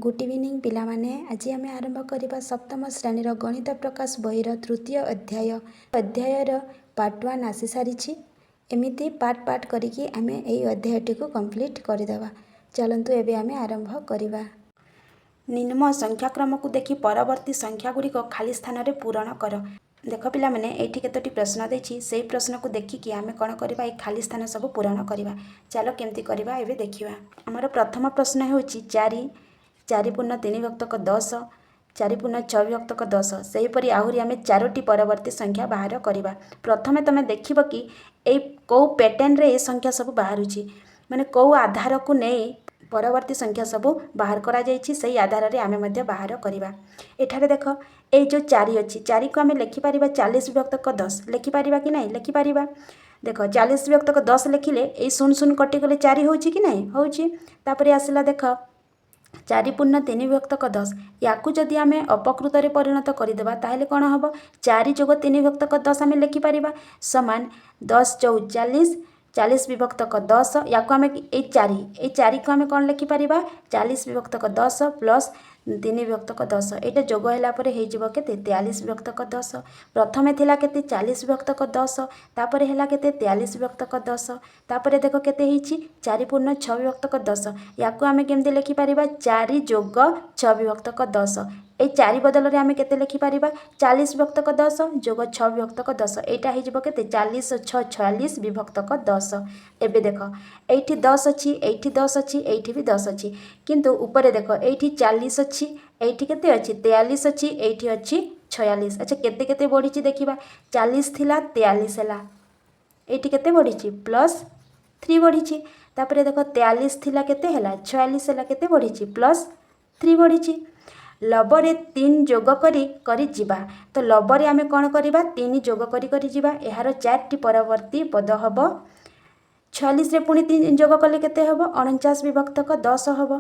Good evening ପିଲାମାନେ। ଆଜି ଆମେ ଆରମ୍ଭ କରିବା ସପ୍ତମ ଶ୍ରେଣୀର ଗଣିତ ପ୍ରକାଶ ବହିର ତୃତୀୟ ଅଧ୍ୟାୟ। ଅଧ୍ୟାୟର ପାର୍ଟ ୱାନ୍ ଆସିସାରିଛି। ଏମିତି ପାର୍ଟ ପାର୍ଟ କରିକି ଆମେ ଏଇ ଅଧ୍ୟାୟଟିକୁ କମ୍ପ୍ଲିଟ୍ କରିଦେବା। ଚାଲନ୍ତୁ, ଏବେ ଆମେ ଆରମ୍ଭ କରିବା। ନିମ୍ନ ସଂଖ୍ୟାକ୍ରମକୁ ଦେଖି ପରବର୍ତ୍ତୀ ସଂଖ୍ୟାଗୁଡ଼ିକ ଖାଲି ସ୍ଥାନରେ ପୂରଣ କର। ଦେଖ ପିଲାମାନେ, ଏଇଠି କେତୋଟି ପ୍ରଶ୍ନ ଦେଇଛି। ସେଇ ପ୍ରଶ୍ନକୁ ଦେଖିକି ଆମେ କ'ଣ କରିବା? ଏଇ ଖାଲି ସ୍ଥାନ ସବୁ ପୂରଣ କରିବା। ଚାଲ, କେମିତି କରିବା ଏବେ ଦେଖିବା। ଆମର ପ୍ରଥମ ପ୍ରଶ୍ନ ହେଉଛି 4, 4 ପୂର୍ଣ୍ଣ 3 ବିଭକ୍ତକ 10, 4 ପୂର୍ଣ୍ଣ 6 ବିଭକ୍ତକ 10। ସେହିପରି ଆହୁରି ଆମେ ଚାରୋଟି ପରବର୍ତ୍ତୀ ସଂଖ୍ୟା ବାହାର କରିବା। ପ୍ରଥମେ ତୁମେ ଦେଖିବ କି ଏଇ କେଉଁ ପ୍ୟାଟର୍ନରେ ଏ ସଂଖ୍ୟା ସବୁ ବାହାରୁଛି, ମାନେ କେଉଁ ଆଧାରକୁ ନେଇ ପରବର୍ତ୍ତୀ ସଂଖ୍ୟା ସବୁ ବାହାର କରାଯାଇଛି। ସେଇ ଆଧାରରେ ଆମେ ମଧ୍ୟ ବାହାର କରିବା। ଏଠାରେ ଦେଖ, ଏଇ ଯେଉଁ 4 ଅଛି, 4କୁ ଆମେ ଲେଖିପାରିବା 40 ବିଭକ୍ତକ 10। ଲେଖିପାରିବା କି ନାହିଁ? ଲେଖିପାରିବା। ଦେଖ, 40 ବିଭକ୍ତକ 10 ଲେଖିଲେ ଏଇ ଶୂନ ଶୂନ କଟିଗଲେ 4 ହେଉଛି କି ନାହିଁ? ହେଉଛି। ତାପରେ ଆସିଲା ଦେଖ, 4 ପୂର୍ଣ୍ଣ 3 ବିଭକ୍ତକ 10। ୟାକୁ ଯଦି ଆମେ ଅପକୃତରେ ପରିଣତ କରିଦେବା, ତାହେଲେ କ'ଣ ହେବ? 4 ଯୋଗ 3 ବିଭକ୍ତକ 10 ଆମେ ଲେଖିପାରିବା। ସମାନ 10 ଚଉ 40, 40 ବିଭକ୍ତକ 10। ୟାକୁ ଆମେ ଏଇ 4କୁ ଆମେ କ'ଣ ଲେଖିପାରିବା? 40 ବିଭକ୍ତକ 10 ପ୍ଲସ୍ 3 ବିଭକ୍ତକ 10। ଏଇଟା ଯୋଗ ହେଲା ପରେ ହେଇଯିବ କେତେ? 43 ବିଭକ୍ତକ 10। ପ୍ରଥମେ ଥିଲା କେତେ? 40 ବିଭକ୍ତକ 10। ତାପରେ ହେଲା କେତେ? 43 ବିଭକ୍ତକ 10। ତାପରେ ଦେଖ କେତେ ହେଇଛି? 4 ପୂର୍ଣ୍ଣ 6 ବିଭକ୍ତକ 10। ୟାକୁ ଆମେ କେମିତି ଲେଖିପାରିବା? 4 ଯୋଗ 6 ବିଭକ୍ତକ 10। ଏଇ 4 ବଦଳରେ ଆମେ କେତେ ଲେଖିପାରିବା? 40 ବିଭକ୍ତକ 10 ଯୋଗ 6 ବିଭକ୍ତକ 10। ଏଇଟା ହେଇଯିବ କେତେ? 40 6 46 ବିଭକ୍ତକ 10। ଏବେ ଦେଖ, ଏଇଠି 10 ଅଛି, ଏଇଠି 10 ଅଛି, ଏଇଠି ବି 10 ଅଛି। କିନ୍ତୁ ଉପରେ ଦେଖ, ଏଇଠି 40 ଅଛି, ଏଇଠି କେତେ ଅଛି? 43 ଅଛି, ଏଇଠି ଅଛି 46। ଆଚ୍ଛା, କେତେ କେତେ ବଢ଼ିଛି ଦେଖିବା। 40 ଥିଲା, 43 ହେଲା। ଏଇଠି କେତେ ବଢ଼ିଛି? ପ୍ଲସ୍ ଥ୍ରୀ ବଢ଼ିଛି। ତାପରେ ଦେଖ, 43 ଥିଲା, କେତେ ହେଲା? 46 ହେଲା। କେତେ ବଢ଼ିଛି? ପ୍ଲସ୍ ଥ୍ରୀ ବଢ଼ିଛି। ଲବରେ 3 ଯୋଗ କରି କରି ଯିବା। ତ ଲବରେ ଆମେ କ'ଣ କରିବା? 3 ଯୋଗ କରି କରି ଯିବା। ଏହାର ଚାରିଟି ପରବର୍ତ୍ତୀ ପଦ ହେବ। 46ରେ ପୁଣି 3 ଯୋଗ କଲେ କେତେ ହେବ? 49 ବିଭକ୍ତକ 10 ହେବ।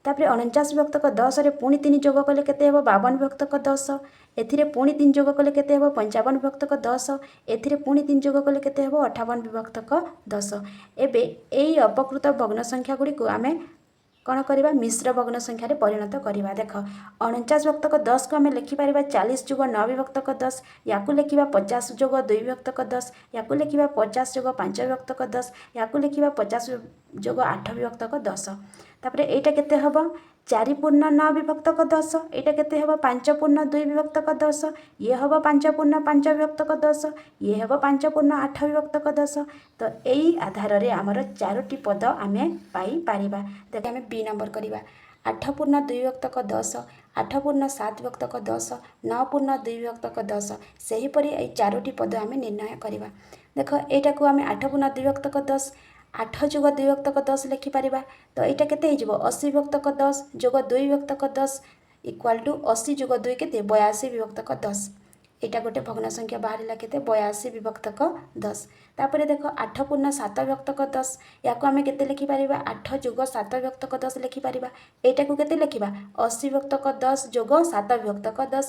ତାପରେ 49 ବିଭକ୍ତକ 10ରେ ପୁଣି 3 ଯୋଗ କଲେ କେତେ ହେବ? 52 ବିଭକ୍ତକ 10। ଏଥିରେ ପୁଣି 3 ଯୋଗ କଲେ କେତେ ହେବ? 55 ବିଭକ୍ତକ 10। ଏଥିରେ ପୁଣି 3 ଯୋଗ କଲେ କେତେ ହେବ? 58 ବିଭକ୍ତକ 10। ଏବେ ଏଇ ଅପକୃତ ଭଗ୍ନ ସଂଖ୍ୟା ଗୁଡ଼ିକୁ ଆମେ କ'ଣ କରିବା? ମିଶ୍ର ଭଗ୍ନ ସଂଖ୍ୟାରେ ପରିଣତ କରିବା। ଦେଖ, 49 ବିଭକ୍ତକ 10କୁ ଆମେ ଲେଖିପାରିବା 40 ଯୋଗ 9 ବିଭକ୍ତକ 10। ୟାକୁ ଲେଖିବା 50 ଯୋଗ 2 ବିଭକ୍ତକ 10। ୟାକୁ ଲେଖିବା 50 ଯୋଗ 5 ବିଭକ୍ତକ 10। ୟାକୁ ଲେଖିବା 50 ଯୋଗ 8 ବିଭକ୍ତକ 10। ତାପରେ ଏଇଟା କେତେ ହେବ? 4 ପୂର୍ଣ୍ଣ 9 ବିଭକ୍ତକ 10। ଏଇଟା କେତେ ହେବ? 5 ପୂର୍ଣ୍ଣ 2 ବିଭକ୍ତକ 10। ଇଏ ହେବ 5 ପୂର୍ଣ୍ଣ 5 ବିଭକ୍ତକ 10। ଇଏ ହେବ 5 ପୂର୍ଣ୍ଣ 8 ବିଭକ୍ତକ 10। ତ ଏଇ ଆଧାରରେ ଆମର ଚାରୋଟି ପଦ ଆମେ ପାଇପାରିବା। ଦେଖ, ଆମେ ବି ନମ୍ବର କରିବା। 8 ପୂର୍ଣ୍ଣ 2 ବିଭକ୍ତକ 10, 8 ପୂର୍ଣ୍ଣ 7 ବିଭକ୍ତକ 10, 9 ପୂର୍ଣ୍ଣ 2 ବିଭକ୍ତକ 10। ସେହିପରି ଏଇ ଚାରୋଟି ପଦ ଆମେ ନିର୍ଣ୍ଣୟ କରିବା। ଦେଖ, ଏଇଟାକୁ ଆମେ 8 ପୂର୍ଣ୍ଣ 2 ବିଭକ୍ତକ 10, 8 ଯୋଗ 2 ବିଭକ୍ତକ 10 ଲେଖିପାରିବା। ତ ଏଇଟା କେତେ ହେଇଯିବ? 80 ବିଭକ୍ତକ 10 ଯୋଗ 2 ବିଭକ୍ତକ 10 ଇକ୍ୱାଲ୍ ଟୁ 80 ଯୋଗ 2 କେତେ? 82 ବିଭକ୍ତକ 10। ଏଇଟା ଗୋଟେ ଭଗ୍ନ ସଂଖ୍ୟା ବାହାରିଲା। କେତେ? 82 ବିଭକ୍ତକ 10। ତାପରେ ଦେଖ, 8 ପୂର୍ଣ୍ଣ 7 ବିଭକ୍ତକ 10। ୟାକୁ ଆମେ କେତେ ଲେଖିପାରିବା? 8 ଯୋଗ 7 ବିଭକ୍ତକ 10 ଲେଖିପାରିବା। ଏଇଟାକୁ କେତେ ଲେଖିବା? 80 ବିଭକ୍ତକ 10 ଯୋଗ 7 ବିଭକ୍ତକ 10।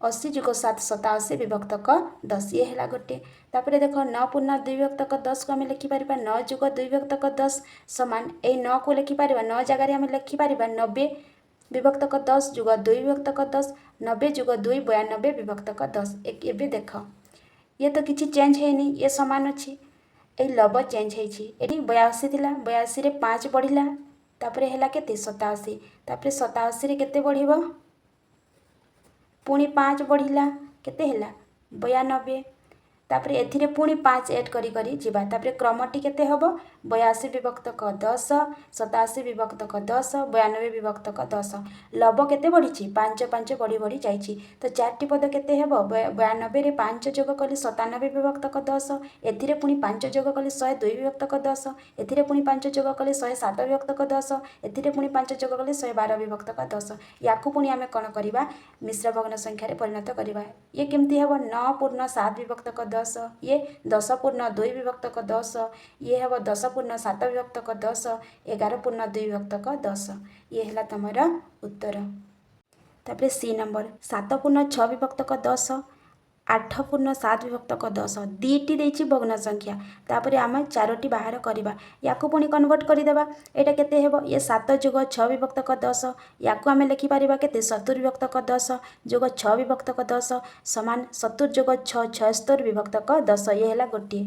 80 ଯୋଗ 7, 87 ବିଭକ୍ତକ 10। ଇଏ ହେଲା ଗୋଟେ। ତାପରେ ଦେଖ, 9 ପୂର୍ଣ୍ଣ 2 ବିଭକ୍ତକ 10କୁ ଆମେ ଲେଖିପାରିବା 9 ଯୋଗ 2 ବିଭକ୍ତକ 10 ସମାନ ଏଇ 9କୁ ଲେଖିପାରିବା, 9 ଜାଗାରେ ଆମେ ଲେଖିପାରିବା 90 ବିଭକ୍ତକ 10 ଯୋଗ 2 ବିଭକ୍ତକ 10। 90 ଯୋଗ 2, 92 ବିଭକ୍ତକ 10। ଏବେ ଦେଖ, ଇଏ ତ କିଛି ଚେଞ୍ଜ ହେଇନି, ଇଏ ସମାନ ଅଛି। ଏଇ ଲବ ଚେଞ୍ଜ ହେଇଛି। ଏଠି 82 ଥିଲା, 82ରେ 5 ବଢ଼ିଲା, ତାପରେ ହେଲା କେତେ? 87। ତାପରେ 87ରେ କେତେ ବଢ଼ିବ? ପୁଣି 5 ବଢ଼ିଲା, କେତେ ହେଲା? 92। ତାପରେ ଏଥିରେ ପୁଣି 5 ଏଡ୍ କରି କରି ଯିବା। ତାପରେ କ୍ରମଟି କେତେ ହେବ? 82 ବିଭକ୍ତକ 10, 87 ବିଭକ୍ତକ 10, 92 ବିଭକ୍ତକ 10। ଲବ କେତେ ବଢ଼ିଛି? 5 5 ବଢ଼ି ବଢ଼ି ଯାଇଛି। ତ ଚାରିଟି ପଦ କେତେ ହେବ? 92ରେ 5 ଯୋଗ କଲେ 97 ବିଭକ୍ତକ 10। ଏଥିରେ ପୁଣି 5 ଯୋଗ କଲେ 102 ବିଭକ୍ତକ 10। ଏଥିରେ ପୁଣି 5 ଯୋଗ କଲେ 107 ବିଭକ୍ତକ 10। ଏଥିରେ ପୁଣି 5 ଯୋଗ କଲେ 112 ବିଭକ୍ତକ 10। ୟାକୁ ପୁଣି ଆମେ କ'ଣ କରିବା? ମିଶ୍ର ଭଗ୍ନ ସଂଖ୍ୟାରେ ପରିଣତ କରିବା। ଇଏ କେମିତି ହେବ? 9 ପୂର୍ଣ୍ଣ 7 ବିଭକ୍ତକ 10, ଇଏ 10 ପୂର୍ଣ୍ଣ 2 ବିଭକ୍ତକ 10, ଇଏ ହେବ 10 ପୂର୍ଣ୍ଣ 7 ବିଭକ୍ତକ 10, 11 ପୂର୍ଣ୍ଣ 2 ବିଭକ୍ତକ 10। ଇଏ ହେଲା ତୁମର ଉତ୍ତର। ତାପରେ ସି ନମ୍ବର, 7 ପୂର୍ଣ୍ଣ 6 ବିଭକ୍ତକ 10। 8.7 ବିଭକ୍ତକ 10। 2ଟି ଦେଇଛି ଭଗ୍ନ ସଂଖ୍ୟା, ତାପରେ ଆମେ 4ଟି ବାହାର କରିବା। ୟାକୁ ପୁଣି କନଭର୍ଟ କରିଦେବା। ଏଇଟା କେତେ ହେବ? ଇଏ 7 ଯୋଗ 6 ବିଭକ୍ତକ 10। ୟାକୁ ଆମେ ଲେଖିପାରିବା କେତେ? 70 ବିଭକ୍ତକ 10 ଯୋଗ 6 ବିଭକ୍ତକ 10 ସମାନ 70 ଯୋଗ 6, 76 ବିଭକ୍ତକ 10। ଇଏ ହେଲା ଗୋଟିଏ।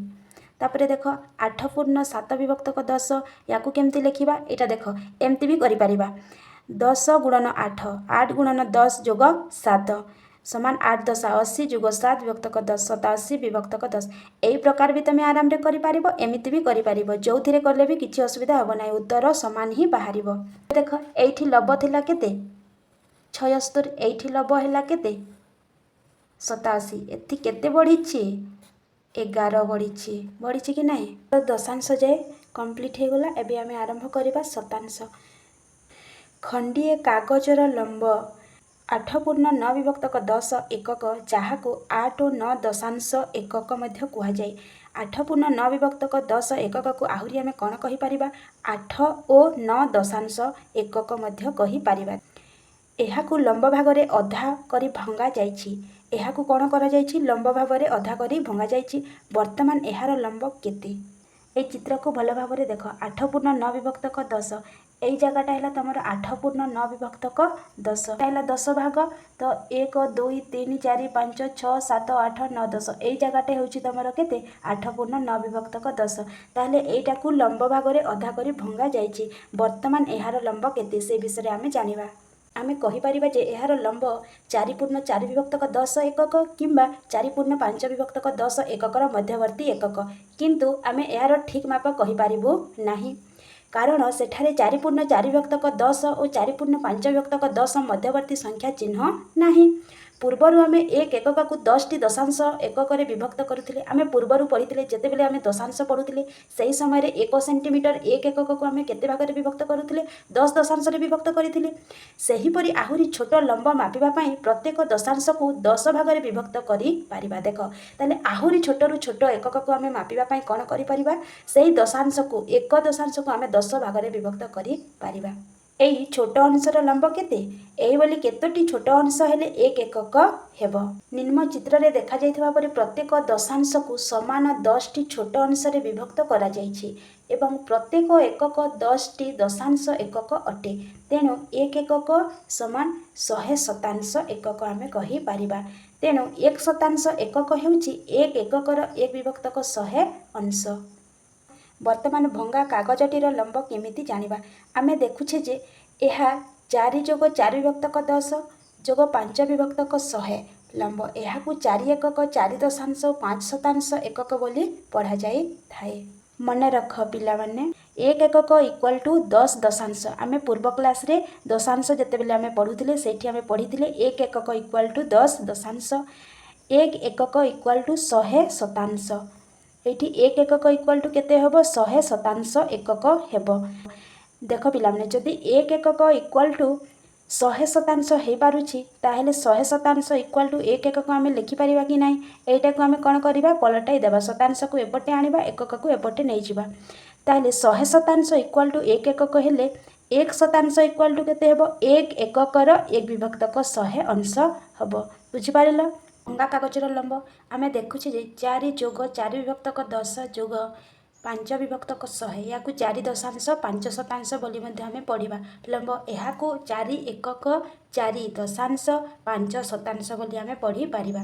ତାପରେ ଦେଖ, 8.7 ବିଭକ୍ତକ 10, ୟାକୁ କେମିତି ଲେଖିବା? ଏଇଟା ଦେଖ, ଏମିତି ବି କରିପାରିବା। 10 ଗୁଣନ 8, 8 ଗୁଣନ 10 ଯୋଗ 7 ସମାନ 8 ଦଶା 80 ଯୋଗ 7 ବିଭକ୍ତକ 10, 87 ବିଭକ୍ତକ 10। ଏଇ ପ୍ରକାର ବି ତୁମେ ଆରାମରେ କରିପାରିବ, ଏମିତି ବି କରିପାରିବ। ଯେଉଁଥିରେ କଲେ ବି କିଛି ଅସୁବିଧା ହେବ ନାହିଁ, ଉତ୍ତର ସମାନ ହିଁ ବାହାରିବ। ଦେଖ, ଏଇଠି ଲବ ଥିଲା କେତେ? 76। ଏଇଠି ଲବ ହେଲା କେତେ? 87। ଏଠି କେତେ ବଢ଼ିଛି? 11 ବଢ଼ିଛି। ବଢ଼ିଛି କି ନାହିଁ? ଦଶାଂଶ ଯାଏ କମ୍ପ୍ଲିଟ୍ ହେଇଗଲା। ଏବେ ଆମେ ଆରମ୍ଭ କରିବା ଶତାଂଶ। ଖଣ୍ଡିଏ କାଗଜର ଲମ୍ବ 8.9 ବିଭକ୍ତକ 10 ଏକକ, ଯାହାକୁ 8 ଓ 9 ଦଶାଂଶ ଏକକ ମଧ୍ୟ କୁହାଯାଏ। 8.9 ବିଭକ୍ତକ 10 ଏକକକୁ ଆହୁରି ଆମେ କ'ଣ କହିପାରିବା? 8 ଓ 9 ଦଶାଂଶ ଏକକ ମଧ୍ୟ କହିପାରିବା। ଏହାକୁ ଲମ୍ବ ଭାଗରେ ଅଧା କରି ଭଙ୍ଗା ଯାଇଛି। ଏହାକୁ କ'ଣ କରାଯାଇଛି? ଲମ୍ବ ଭାବରେ ଅଧା କରି ଭଙ୍ଗାଯାଇଛି। ବର୍ତ୍ତମାନ ଏହାର ଲମ୍ବ କେତେ? ଏଇ ଚିତ୍ରକୁ ଭଲ ଭାବରେ ଦେଖ। 8.9 ବିଭକ୍ତକ 10, ଏଇ ଜାଗାଟା ହେଲା ତୁମର 8.9 ବିଭକ୍ତକ 10 ହେଲା 10 ଭାଗ। ତ 1, 2, 3, 4, 5, 6, 7, 8, 9, 10, ଏଇ ଜାଗାଟା ହେଉଛି ତୁମର କେତେ? 8.9 ବିଭକ୍ତକ 10। ତାହେଲେ ଏଇଟାକୁ ଲମ୍ବ ଭାଗରେ ଅଧା କରି ଭଙ୍ଗା ଯାଇଛି। ବର୍ତ୍ତମାନ ଏହାର ଲମ୍ବ କେତେ, ସେ ବିଷୟରେ ଆମେ ଜାଣିବା। ଆମେ କହିପାରିବା ଯେ ଏହାର ଲମ୍ବ 4.4 ବିଭକ୍ତକ 10 ଏକକ କିମ୍ବା 4.5 ବିଭକ୍ତକ 10 ଏକକର ମଧ୍ୟବର୍ତ୍ତୀ ଏକକ। କିନ୍ତୁ ଆମେ ଏହାର ଠିକ୍ ମାପ କହିପାରିବୁ ନାହିଁ, କାରଣ ସେଠାରେ 4.4 ବିଭକ୍ତକ 10 ଓ 4.5 ବିଭକ୍ତକ 10 ମଧ୍ୟବର୍ତ୍ତୀ ସଂଖ୍ୟା ଚିହ୍ନ ନାହିଁ। ପୂର୍ବରୁ ଆମେ ଏକ ଏକକକୁ 10ଟି ଦଶାଂଶ ଏକକରେ ବିଭକ୍ତ କରୁଥିଲେ। ଆମେ ପୂର୍ବରୁ ପଢ଼ିଥିଲେ, ଯେତେବେଳେ ଆମେ ଦଶାଂଶ ପଢ଼ୁଥିଲେ, ସେହି ସମୟରେ 1 ସେଣ୍ଟିମିଟର 1 ଏକକକୁ ଆମେ କେତେ ଭାଗରେ ବିଭକ୍ତ କରୁଥିଲେ? 10 ଦଶାଂଶରେ ବିଭକ୍ତ କରିଥିଲେ। ସେହିପରି ଆହୁରି ଛୋଟ ଲମ୍ବ ମାପିବା ପାଇଁ ପ୍ରତ୍ୟେକ ଦଶାଂଶକୁ 10 ଭାଗରେ ବିଭକ୍ତ କରିପାରିବା। ଦେଖ, ତାହେଲେ ଆହୁରି ଛୋଟରୁ ଛୋଟ ଏକକକୁ ଆମେ ମାପିବା ପାଇଁ କ'ଣ କରିପାରିବା? ସେଇ ଦଶାଂଶକୁ, ଏକ ଦଶାଂଶକୁ ଆମେ 10 ଭାଗରେ ବିଭକ୍ତ କରିପାରିବା। ଏଇ ଛୋଟ ଅଂଶର ଲମ୍ବ କେତେ? ଏହିଭଳି କେତୋଟି ଛୋଟ ଅଂଶ ହେଲେ 1 ଏକକ ହେବ? ନିମ୍ନ ଚିତ୍ରରେ ଦେଖାଯାଇଥିବା ପରି ପ୍ରତ୍ୟେକ ଦଶାଂଶକୁ ସମାନ 10ଟି ଛୋଟ ଅଂଶରେ ବିଭକ୍ତ କରାଯାଇଛି ଏବଂ ପ୍ରତ୍ୟେକ ଏକକ 10ଟି ଦଶାଂଶ ଏକକ ଅଟେ। ତେଣୁ 1 ଏକକ ସମାନ 100 ଶତାଂଶ ଏକକ ଆମେ କହିପାରିବା। ତେଣୁ 1 ଶତାଂଶ ଏକକ ହେଉଛି 1 ଏକକର 1 ବିଭକ୍ତକ 100 ଅଂଶ। ବର୍ତ୍ତମାନ ଭଙ୍ଗା କାଗଜଟିର ଲମ୍ବ କେମିତି ଜାଣିବା? ଆମେ ଦେଖୁଛେ ଯେ ଏହା 4 ଯୋଗ 4 ବିଭକ୍ତକ 10 ଯୋଗ 5 ବିଭକ୍ତକ 100 ଲମ୍ବ। ଏହାକୁ 4 ଏକକ, 4 ଦଶାଂଶ ଓ 5 ଶତାଂଶ ଏକକ ବୋଲି ପଢ଼ାଯାଇଥାଏ। ମନେ ରଖ ପିଲାମାନେ, 1 ଏକକ ଇକ୍ୱାଲ୍ ଟୁ 10 ଦଶାଂଶ। ଆମେ ପୂର୍ବ କ୍ଲାସ୍ରେ ଦଶାଂଶ ଯେତେବେଳେ ଆମେ ପଢ଼ୁଥିଲେ, ସେଇଠି ଆମେ ପଢ଼ିଥିଲେ 1 ଏକକ ଇକ୍ୱାଲ୍ ଟୁ 10 ଦଶାଂଶ, 1 ଏକକ ଇକ୍ୱାଲ୍ ଟୁ 100 ଶତାଂଶ। ଏଇଠି 1 ଏକକ ଇକ୍ୱାଲ୍ ଟୁ କେତେ ହେବ? 100 ଶତାଂଶ ଏକକ ହେବ। ଦେଖ ପିଲାମାନେ, ଯଦି 1 ଏକକ ଇକ୍ୱାଲ୍ ଟୁ 100 ଶତାଂଶ ହେଇପାରୁଛି, ତାହେଲେ 100 ଶତାଂଶ ଇକ୍ୱାଲ୍ ଟୁ 1 ଏକକ ଆମେ ଲେଖିପାରିବା କି ନାହିଁ? ଏଇଟାକୁ ଆମେ କ'ଣ କରିବା? ପଲଟାଇ ଦେବା। ଶତାଂଶକୁ ଏପଟେ ଆଣିବା, ଏକକକୁ ଏପଟେ ନେଇଯିବା। ତାହେଲେ 100 ଶତାଂଶ ଇକ୍ୱାଲ୍ ଟୁ 1 ଏକକ ହେଲେ 1 ଶତାଂଶ ଇକ୍ୱାଲ୍ ଟୁ କେତେ ହେବ? 1 ଏକକର 1 ବିଭକ୍ତକ 100 ଅଂଶ ହେବ। ବୁଝିପାରିଲ? ଭଙ୍ଗା କାଗଜର ଲମ୍ବ ଆମେ ଦେଖୁଛେ ଯେ 4 ଯୋଗ 4 ବିଭକ୍ତକ 10 ଯୋଗ 5 ବିଭକ୍ତକ 100, ଏହାକୁ 4 ଦଶାଂଶ 5 ଶତାଂଶ ବୋଲି ମଧ୍ୟ ଆମେ ପଢ଼ିବା। ଲମ୍ବ ଏହାକୁ 4 ଏକକ, 4 ଦଶାଂଶ, 5 ଶତାଂଶ ବୋଲି ଆମେ ପଢ଼ିପାରିବା।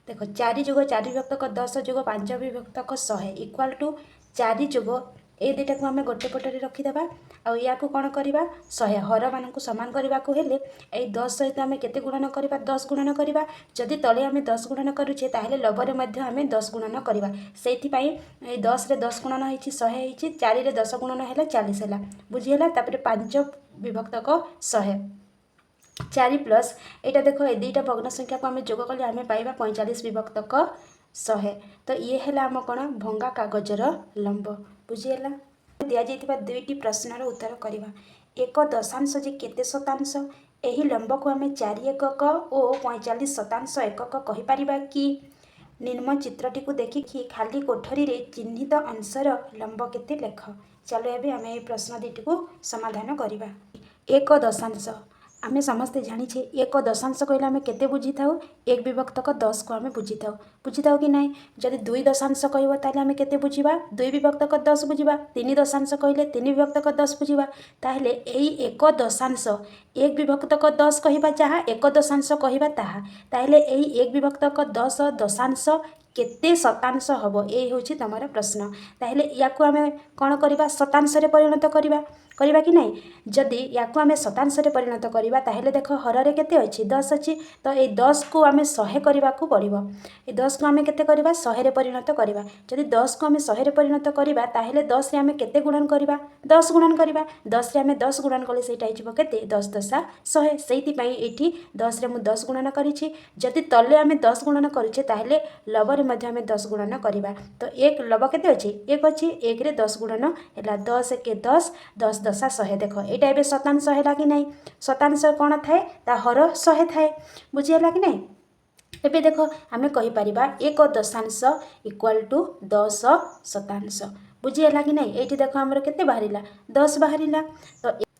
ଦେଖ, 4 ଯୋଗ 4 ବିଭକ୍ତକ 10 ଯୋଗ 5 ବିଭକ୍ତକ 100 ଇକ୍ୱାଲ୍ ଟୁ 4 ଯୋଗ, ଏଇ ଦୁଇଟାକୁ ଆମେ ଗୋଟେ ପଟରେ ରଖିଦେବା ଆଉ ୟାକୁ କ'ଣ କରିବା? 100। ହରମାନଙ୍କୁ ସମାନ କରିବାକୁ ହେଲେ ଏଇ 10 ସହିତ ଆମେ କେତେ ଗୁଣନ କରିବା? 10 ଗୁଣନ କରିବା। ଯଦି ତଳେ ଆମେ 10 ଗୁଣନ କରୁଛେ, ତାହେଲେ ଲବରେ ମଧ୍ୟ ଆମେ 10 ଗୁଣନ କରିବା। ସେଇଥିପାଇଁ ଏଇ 10ରେ 10 ଗୁଣନ ହେଇଛି, 100 ହେଇଛି। 4ରେ 10 ଗୁଣନ ହେଲା, 40 ହେଲା। ବୁଝିହେଲା? ତାପରେ 5 ବିଭକ୍ତକ 100, 4 ପ୍ଲସ୍ ଏଇଟା। ଦେଖ, ଏ ଦୁଇଟା ଭଗ୍ନ ସଂଖ୍ୟାକୁ ଆମେ ଯୋଗ କଲେ ଆମେ ପାଇବା 45 ବିଭକ୍ତକ 100। ତ ଇଏ ହେଲା ଆମ କ'ଣ? ଭଙ୍ଗା କାଗଜର ଲମ୍ବ। ବୁଝିହେଲା? ଦିଆଯାଇଥିବା ଦୁଇଟି ପ୍ରଶ୍ନର ଉତ୍ତର କରିବା। ଏକ ଦଶାଂଶ ଯେ କେତେ ଶତାଂଶ? ଏହି ଲମ୍ବକୁ ଆମେ 4 ଏକକ ଓ 45 ଶତାଂଶ ଏକକ କହିପାରିବା କି? ନିମ୍ନ ଚିତ୍ରଟିକୁ ଦେଖିକି ଖାଲି କୋଠରୀରେ ଚିହ୍ନିତ ଅଂଶର ଲମ୍ବ କେତେ ଲେଖ। ଚାଲ, ଏବେ ଆମେ ଏହି ପ୍ରଶ୍ନ ଦୁଇଟିକୁ ସମାଧାନ କରିବା। ଏକ ଦଶାଂଶ ଆମେ ସମସ୍ତେ ଜାଣିଛେ, ଏକ ଦଶାଂଶ କହିଲେ ଆମେ କେତେ ବୁଝିଥାଉ? ଏକ ବିଭକ୍ତକ 10କୁ ଆମେ ବୁଝିଥାଉ। ବୁଝିଥାଉ କି ନାହିଁ? ଯଦି ଦୁଇ ଦଶାଂଶ କହିବ, ତାହେଲେ ଆମେ କେତେ ବୁଝିବା? ଦୁଇ ବିଭକ୍ତକ 10 ବୁଝିବା। ତିନି ଦଶାଂଶ କହିଲେ ତିନି ବିଭକ୍ତକ 10 ବୁଝିବା। ତାହେଲେ ଏଇ ଏକ ଦଶାଂଶ, ଏକ ବିଭକ୍ତକ 10 କହିବା ଯାହା, ଏକ ଦଶାଂଶ କହିବା ତାହା। ତାହେଲେ ଏଇ ଏକ ବିଭକ୍ତକ 10 ଦଶାଂଶ କେତେ ଶତାଂଶ ହେବ? ଏଇ ହେଉଛି ତୁମର ପ୍ରଶ୍ନ। ତାହେଲେ ୟାକୁ ଆମେ କ'ଣ କରିବା? ଶତାଂଶରେ ପରିଣତ କରିବା। କରିବା କି ନାହିଁ? ଯଦି ୟାକୁ ଆମେ ଶତାଂଶରେ ପରିଣତ କରିବା, ତାହେଲେ ଦେଖ, ହରରେ କେତେ ଅଛି? 10 ଅଛି। ତ ଏଇ 10କୁ ଆମେ 100 କରିବାକୁ ପଡ଼ିବ। ଏଇ 10କୁ ଆମେ କେତେ କରିବା? 100ରେ ପରିଣତ କରିବା। ଯଦି 10କୁ ଆମେ 100ରେ ପରିଣତ କରିବା, ତାହେଲେ 10ରେ ଆମେ କେତେ ଗୁଣନ କରିବା? 10 ଗୁଣନ କରିବା। 10ରେ ଆମେ 10 ଗୁଣନ କଲେ ସେଇଟା ହେଇଯିବ କେତେ? 10 ଦଶା 100। ସେଇଥିପାଇଁ ଏଇଠି 10ରେ ମୁଁ 10 ଗୁଣନ କରିଛି। ଯଦି ତଲେ ଆମେ 10 ଗୁଣନ କରୁଛେ, ତାହେଲେ ଲବରେ ମଧ୍ୟ ଆମେ 10 ଗୁଣନ କରିବା। ତ ଏକ ଲବ କେତେ ଅଛି? ଏକ ଅଛି। ଏକରେ 10 ଗୁଣନ ହେଲା 10 ଏକେ 10, 10 ଦଶା 100। ଦେଖ, ଏଇଟା ଏବେ ଶତାଂଶ ହେଲା କି ନାହିଁ? ଶତାଂଶ କ'ଣ ଥାଏ? ତା ହର 100 ଥାଏ। ବୁଝିହେଲା କି ନାହିଁ? ଏବେ ଦେଖ, ଆମେ କହିପାରିବା ଏକ ଦଶାଂଶ ଇକ୍ୱାଲ୍ ଟୁ 10 ଶତାଂଶ। ବୁଝିହେଲା କି ନାହିଁ? ଏଇଠି ଦେଖ, ଆମର କେତେ ବାହାରିଲା? 10 ବାହାରିଲା।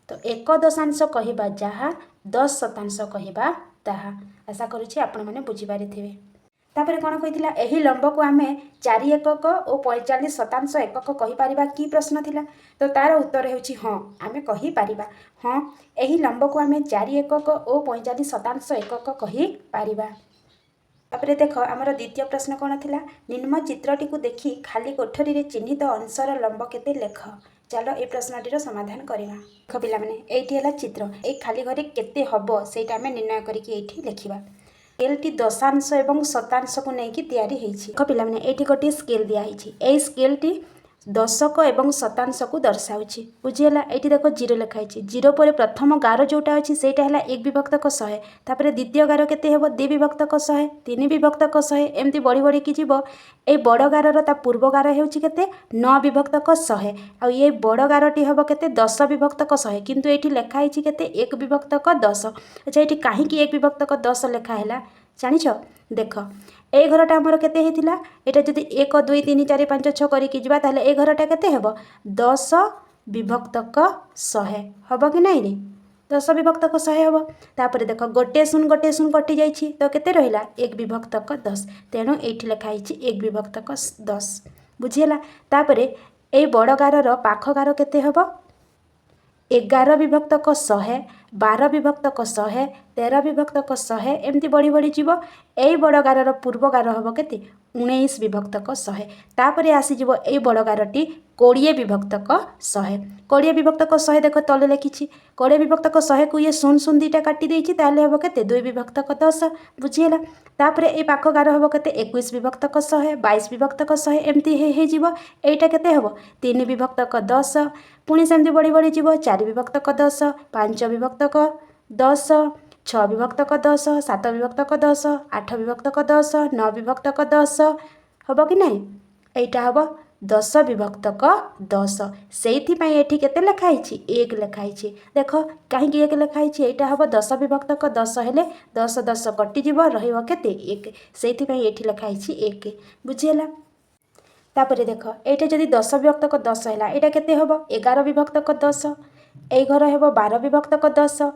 ତ ଏକ ଦଶାଂଶ କହିବା ଯାହା, 10 ଶତାଂଶ କହିବା ତାହା। ଆଶା କରୁଛି ଆପଣମାନେ ବୁଝିପାରିଥିବେ। ତାପରେ କ'ଣ କହିଥିଲା? ଏହି ଲମ୍ବକୁ ଆମେ 4 ଏକକ ଓ 45 ଶତାଂଶ ଏକକ କହିପାରିବା କି? ପ୍ରଶ୍ନ ଥିଲା। ତ ତାର ଉତ୍ତର ହେଉଛି ହଁ, ଆମେ କହିପାରିବା। ହଁ, ଏହି ଲମ୍ବକୁ ଆମେ 4 ଏକକ ଓ 45 ଶତାଂଶ ଏକକ କହିପାରିବା। ତାପରେ ଦେଖ, ଆମର ଦ୍ୱିତୀୟ ପ୍ରଶ୍ନ କ'ଣ ଥିଲା? ନିମ୍ନ ଚିତ୍ରଟିକୁ ଦେଖି ଖାଲି କୋଠରୀରେ ଚିହ୍ନିତ ଅଂଶର ଲମ୍ବ କେତେ ଲେଖ। ଚାଲ, ଏ ପ୍ରଶ୍ନଟିର ସମାଧାନ କରିବା। ଦେଖ ପିଲାମାନେ, ଏଇଠି ହେଲା ଚିତ୍ର। ଏଇ ଖାଲି ଘରେ କେତେ ହେବ, ସେଇଟା ଆମେ ନିର୍ଣ୍ଣୟ କରିକି ଏଇଠି ଲେଖିବା। ସ୍କେଲ୍ଟି ଦଶାଂଶ ଏବଂ ଶତାଂଶକୁ ନେଇକି ତିଆରି ହେଇଛି। ଦେଖ ପିଲାମାନେ, ଏଇଠି ଗୋଟିଏ ସ୍କେଲ୍ ଦିଆହେଇଛି। ଏଇ ସ୍କେଲ୍ଟି ଦଶକ ଏବଂ ଶତାଂଶକୁ ଦର୍ଶାଉଛି। ବୁଝିହେଲା? ଏଇଠି ଦେଖ, ଜିରୋ ଲେଖା ହେଇଛି। ଜିରୋ ପରେ ପ୍ରଥମ ଗାର ଯେଉଁଟା ଅଛି, ସେଇଟା ହେଲା ଏକ ବିଭକ୍ତକ 100। ତାପରେ ଦ୍ୱିତୀୟ ଗାର କେତେ ହେବ? ଦୁଇ ବିଭକ୍ତକ 100, ତିନି ବିଭକ୍ତକ 100, ଏମିତି ବଢ଼ି ବଢ଼ିକି ଯିବ। ଏଇ ବଡ଼ ଗାରର ତା ପୂର୍ବ ଗାର ହେଉଛି କେତେ? ନଅ ବିଭକ୍ତକ 100। ଆଉ ଏଇ ବଡ଼ ଗାରଟି ହେବ କେତେ? 10 ବିଭକ୍ତକ 100। କିନ୍ତୁ ଏଇଠି ଲେଖା ହେଇଛି କେତେ? ଏକ ବିଭକ୍ତକ 10। ଆଚ୍ଛା, ଏଇଠି କାହିଁକି ଏକ ବିଭକ୍ତକ 10 ଲେଖା ହେଲା ଜାଣିଛ? ଦେଖ, ଏଇ ଘରଟା ଆମର କେତେ ହେଇଥିଲା? ଏଇଟା ଯଦି 1, 2, 3, 4, 5, 6 କରିକି ଯିବା, ତାହେଲେ ଏଇ ଘରଟା କେତେ ହେବ? 10 ବିଭକ୍ତକ 100 ହେବ କି ନାଇଁ ରେ? 10 ବିଭକ୍ତକ 100 ହେବ। ତାପରେ ଦେଖ, ଗୋଟିଏ ଶୂନ, ଗୋଟିଏ ଶୂନ କଟିଯାଇଛି। ତ କେତେ ରହିଲା? ଏକ ବିଭକ୍ତକ 10। ତେଣୁ ଏଇଠି ଲେଖା ହେଇଛି ଏକ ବିଭକ୍ତକ 10। ବୁଝିହେଲା? ତାପରେ ଏଇ ବଡ଼ ଗାରର ପାଖ ଗାର କେତେ ହେବ? 11 ବିଭକ୍ତକ 100, 12 ବିଭକ୍ତକ 100, 13 ବିଭକ୍ତକ 100, ଏମିତି ବଢ଼ି ବଢ଼ି ଯିବ। ଏଇ ବଡ଼ ଗାରର ପୂର୍ବ ଗାର ହେବ କେତେ? 19 ବିଭକ୍ତକ 100। ତାପରେ ଆସିଯିବ ଏଇ ବଡ଼ ଗାରଟି 20 ବିଭକ୍ତକ 100। 20 ବିଭକ୍ତକ 100, ଦେଖ, ତଳେ ଲେଖିଛି। 20 ବିଭକ୍ତକ 100କୁ ଇଏ ଶୂନ ଶୂନ ଦୁଇଟା କାଟି ଦେଇଛି। ତାହେଲେ ହେବ କେତେ? ଦୁଇ ବିଭକ୍ତକ 10। ବୁଝିହେଲା? ତାପରେ ଏଇ ପାଖ ଗାର ହେବ କେତେ? 21 ବିଭକ୍ତକ 100, 22 ବିଭକ୍ତକ 100, ଏମିତି ହେଇଯିବ। ଏଇଟା କେତେ ହେବ? ତିନି ବିଭକ୍ତକ 10। ପୁଣି ସେମିତି ବଢ଼ି ବଢ଼ି ଯିବ। ଚାରି ବିଭକ୍ତକ 10, ପାଞ୍ଚ ବିଭକ୍ତକ 10, ଛଅ ବିଭକ୍ତକ 10, ସାତ ବିଭକ୍ତକ 10, ଆଠ ବିଭକ୍ତକ 10, ନଅ ବିଭକ୍ତକ 10 ହେବ କି ନାହିଁ? ଏଇଟା ହେବ 10 ବିଭକ୍ତକ 10। ସେଇଥିପାଇଁ ଏଠି କେତେ ଲେଖା ହେଇଛି? ଏକ ଲେଖା ହେଇଛି। ଦେଖ, କାହିଁକି ଏକ ଲେଖା ହେଇଛି? ଏଇଟା ହେବ 10 ବିଭକ୍ତକ 10 ହେଲେ 10 10 କଟିଯିବ, ରହିବ କେତେ? ଏକ। ସେଇଥିପାଇଁ ଏଠି ଲେଖା ହେଇଛି ଏକ। ବୁଝିହେଲା? ତାପରେ ଦେଖ, ଏଇଟା ଯଦି 10 ବିଭକ୍ତକ 10 ହେଲା, ଏଇଟା କେତେ ହେବ? 11 ବିଭକ୍ତକ 10। ଏଇ ଘର ହେବ 12 ବିଭକ୍ତକ 10।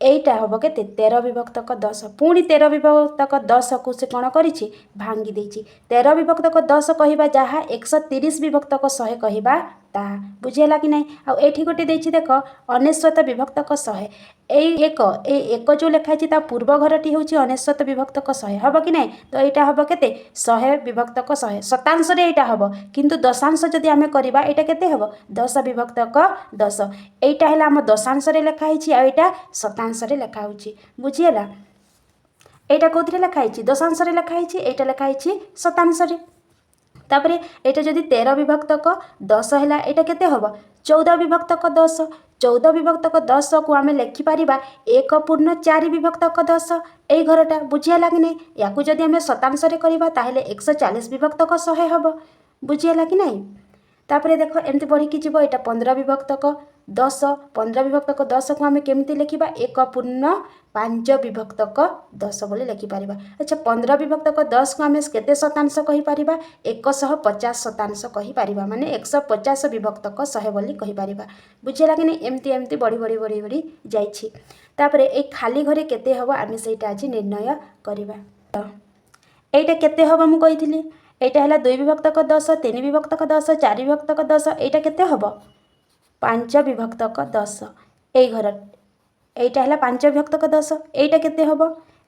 ଏଇଟା ହେବ କେତେ? 13 ବିଭକ୍ତକ 10। ପୁଣି 13 ବିଭକ୍ତକ 10କୁ ସେ କ'ଣ କରିଛି? ଭାଙ୍ଗି ଦେଇଛି। 13 ବିଭକ୍ତକ 10 କହିବା ଯାହା, 130 ବିଭକ୍ତକ 100 କହିବା ତାହା। ବୁଝିହେଲା କି ନାହିଁ? ଆଉ ଏଇଠି ଗୋଟେ ଦେଇଛି ଦେଖ, 99 ବିଭକ୍ତକ 100। ଏଇ ଏକ ଯେଉଁ ଲେଖା ହେଇଛି, ତା ପୂର୍ବ ଘରଟି ହେଉଛି 99 ବିଭକ୍ତକ 100 ହେବ କି ନାହିଁ? ତ ଏଇଟା ହେବ କେତେ? 100 ବିଭକ୍ତକ 100। ଶତାଂଶରେ ଏଇଟା ହେବ, କିନ୍ତୁ ଦଶାଂଶ ଯଦି ଆମେ କରିବା, ଏଇଟା କେତେ ହେବ? 10 ବିଭକ୍ତକ 10। ଏଇଟା ହେଲା ଆମ ଦଶାଂଶରେ ଲେଖା ହେଇଛି, ଆଉ ଏଇଟା ଶତାଂଶରେ ଲେଖା ହେଉଛି। ବୁଝିହେଲା? ଏଇଟା କେଉଁଥିରେ ଲେଖା ହେଇଛି? ଦଶାଂଶରେ ଲେଖା ହେଇଛି। ଏଇଟା ଲେଖା ହେଇଛି ଶତାଂଶରେ। ତାପରେ ଏଇଟା ଯଦି 13 ବିଭକ୍ତକ 10 ହେଲା, ଏଇଟା କେତେ ହେବ? 14 ବିଭକ୍ତକ 10। 14 ବିଭକ୍ତକ 10କୁ ଆମେ ଲେଖିପାରିବା ଏକ ପୂର୍ଣ୍ଣ ଚାରି ବିଭକ୍ତକ 10। ଏଇ ଘରଟା ବୁଝିହେଲା କି ନାହିଁ? ୟାକୁ ଯଦି ଆମେ ଶତାଂଶରେ କରିବା, ତାହେଲେ 140 ବିଭକ୍ତକ 100 ହେବ। ବୁଝିହେଲା କି ନାହିଁ? ତାପରେ ଦେଖ, ଏମିତି ବଢ଼ିକି ଯିବ। ଏଇଟା 15 ବିଭକ୍ତକ ଦଶ। 15 ବିଭକ୍ତକ 10କୁ ଆମେ କେମିତି ଲେଖିବା? 1.5 ବିଭକ୍ତକ 10 ବୋଲି ଲେଖିପାରିବା। ଆଚ୍ଛା, 15 ବିଭକ୍ତକ 10କୁ ଆମେ କେତେ ଶତାଂଶ କହିପାରିବା? 150% କହିପାରିବା, ମାନେ 150 ବିଭକ୍ତକ 100 ବୋଲି କହିପାରିବା। ବୁଝିହେଲା କି ନାହିଁ? ଏମିତି ଏମିତି ବଢ଼ି ବଢ଼ି ବଢ଼ି ବଢ଼ି ଯାଇଛି। ତାପରେ ଏଇ ଖାଲି ଘରେ କେତେ ହେବ, ଆମେ ସେଇଟା ଆଜି ନିର୍ଣ୍ଣୟ କରିବା। ତ ଏଇଟା କେତେ ହେବ ମୁଁ କହିଥିଲି। ଏଇଟା ହେଲା 2 ବିଭକ୍ତକ 10, 3 ବିଭକ୍ତକ 10, 4 ବିଭକ୍ତକ 10। ଏଇଟା କେତେ ହେବ? 5 ବିଭକ୍ତକ 10। ଏଇ ଘର, ଏଇଟା ହେଲା 5 ବିଭକ୍ତକ 10। ଏଇଟା କେତେ ହେବ?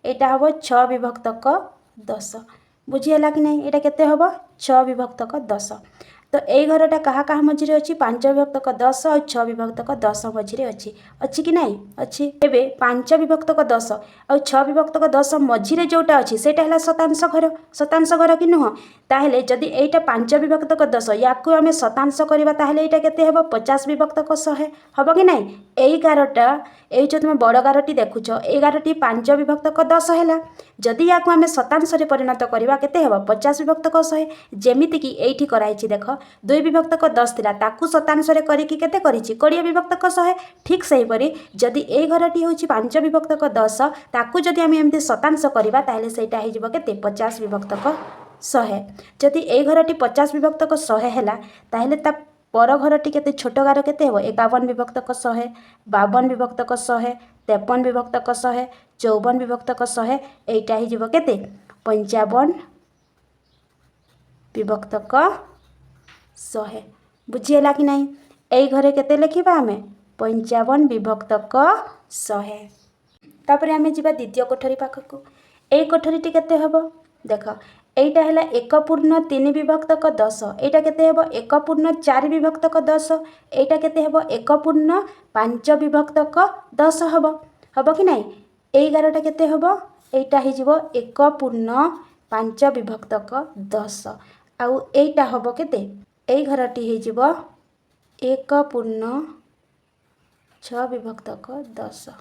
ଏଇଟା ହେବ 6 ବିଭକ୍ତକ 10। ବୁଝିହେଲା କି ନାହିଁ? ଏଇଟା କେତେ ହେବ? 6 ବିଭକ୍ତକ 10। ତ ଏଇ ଘରଟା କାହା କାହା ମଝିରେ ଅଛି? 5 ବିଭକ୍ତକ 10 ଆଉ 6 ବିଭକ୍ତକ 10 ମଝିରେ ଅଛି। ଅଛି କି ନାହିଁ? ଅଛି। ଏବେ 5 ବିଭକ୍ତକ 10 ଆଉ 6 ବିଭକ୍ତକ 10 ମଝିରେ ଯେଉଁଟା ଅଛି, ସେଇଟା ହେଲା ଶତାଂଶ ଘର। ଶତାଂଶ ଘର କି ନୁହଁ? ତାହେଲେ ଯଦି ଏଇଟା 5 ବିଭକ୍ତକ 10, ୟାକୁ ଆମେ ଶତାଂଶ କରିବା, ତାହେଲେ ଏଇଟା କେତେ ହେବ? 50 ବିଭକ୍ତକ 100 ହେବ କି ନାହିଁ? ଏଇ ଗାରଟା, ଏଇ ଯେଉଁ ତୁମେ ବଡ଼ ଗାରଟି ଦେଖୁଛ, ଏଇ ଗାରଟି 5 ବିଭକ୍ତକ 10 ହେଲା। ଯଦି ୟାକୁ ଆମେ ଶତାଂଶରେ ପରିଣତ କରିବା, କେତେ ହେବ? 50 ବିଭକ୍ତକ 100। ଯେମିତିକି ଏଇଠି କରାହେଇଛି ଦେଖ, 2 ବିଭକ୍ତକ 10 ଥିଲା, ତାକୁ ଶତାଂଶରେ କରିକି କେତେ କରିଛି? 20 ବିଭକ୍ତକ 100। ଠିକ୍ ସେହିପରି ଯଦି ଏଇ ଘରଟି ହେଉଛି 5 ବିଭକ୍ତକ 10, ତାକୁ ଯଦି ଆମେ ଏମିତି ଶତାଂଶ କରିବା, ତାହେଲେ ସେଇଟା ହେଇଯିବ କେତେ? 50 ବିଭକ୍ତକ 100। ଯଦି ଏଇ ଘରଟି 50 ବିଭକ୍ତକ 100 ହେଲା, ତାହେଲେ ତା ପର ଘରଟି କେତେ, ଛୋଟ ଗାର କେତେ ହେବ? 51 ବିଭକ୍ତକ 100, 52 ବିଭକ୍ତକ 100, 53 ବିଭକ୍ତକ 100, 54 ବିଭକ୍ତକ 100। ଏଇଟା ହେଇଯିବ କେତେ? 55 ବିଭକ୍ତକ 100। ବୁଝିହେଲା କି ନାହିଁ? ଏଇ ଘରେ କେତେ ଲେଖିବା ଆମେ? 55 ବିଭକ୍ତକ 100। ତାପରେ ଆମେ ଯିବା ଦ୍ୱିତୀୟ କୋଠରୀ ପାଖକୁ। ଏଇ କୋଠରୀଟି କେତେ ହେବ ଦେଖ। ଏଇଟା ହେଲା 1.3 ବିଭକ୍ତକ 10। ଏଇଟା କେତେ ହେବ? 1.4 ବିଭକ୍ତକ 10। ଏଇଟା କେତେ ହେବ? 1.5 ବିଭକ୍ତକ 10 ହେବ। ହେବ କି ନାହିଁ? ଏଇ ଗାରଟା କେତେ ହେବ? ଏଇଟା ହେଇଯିବ 1.5 ବିଭକ୍ତକ 10। ଆଉ ଏଇଟା ହେବ କେତେ? ଏଇ ଘରଟି ହେଇଯିବ 1.6 ବିଭକ୍ତକ 10।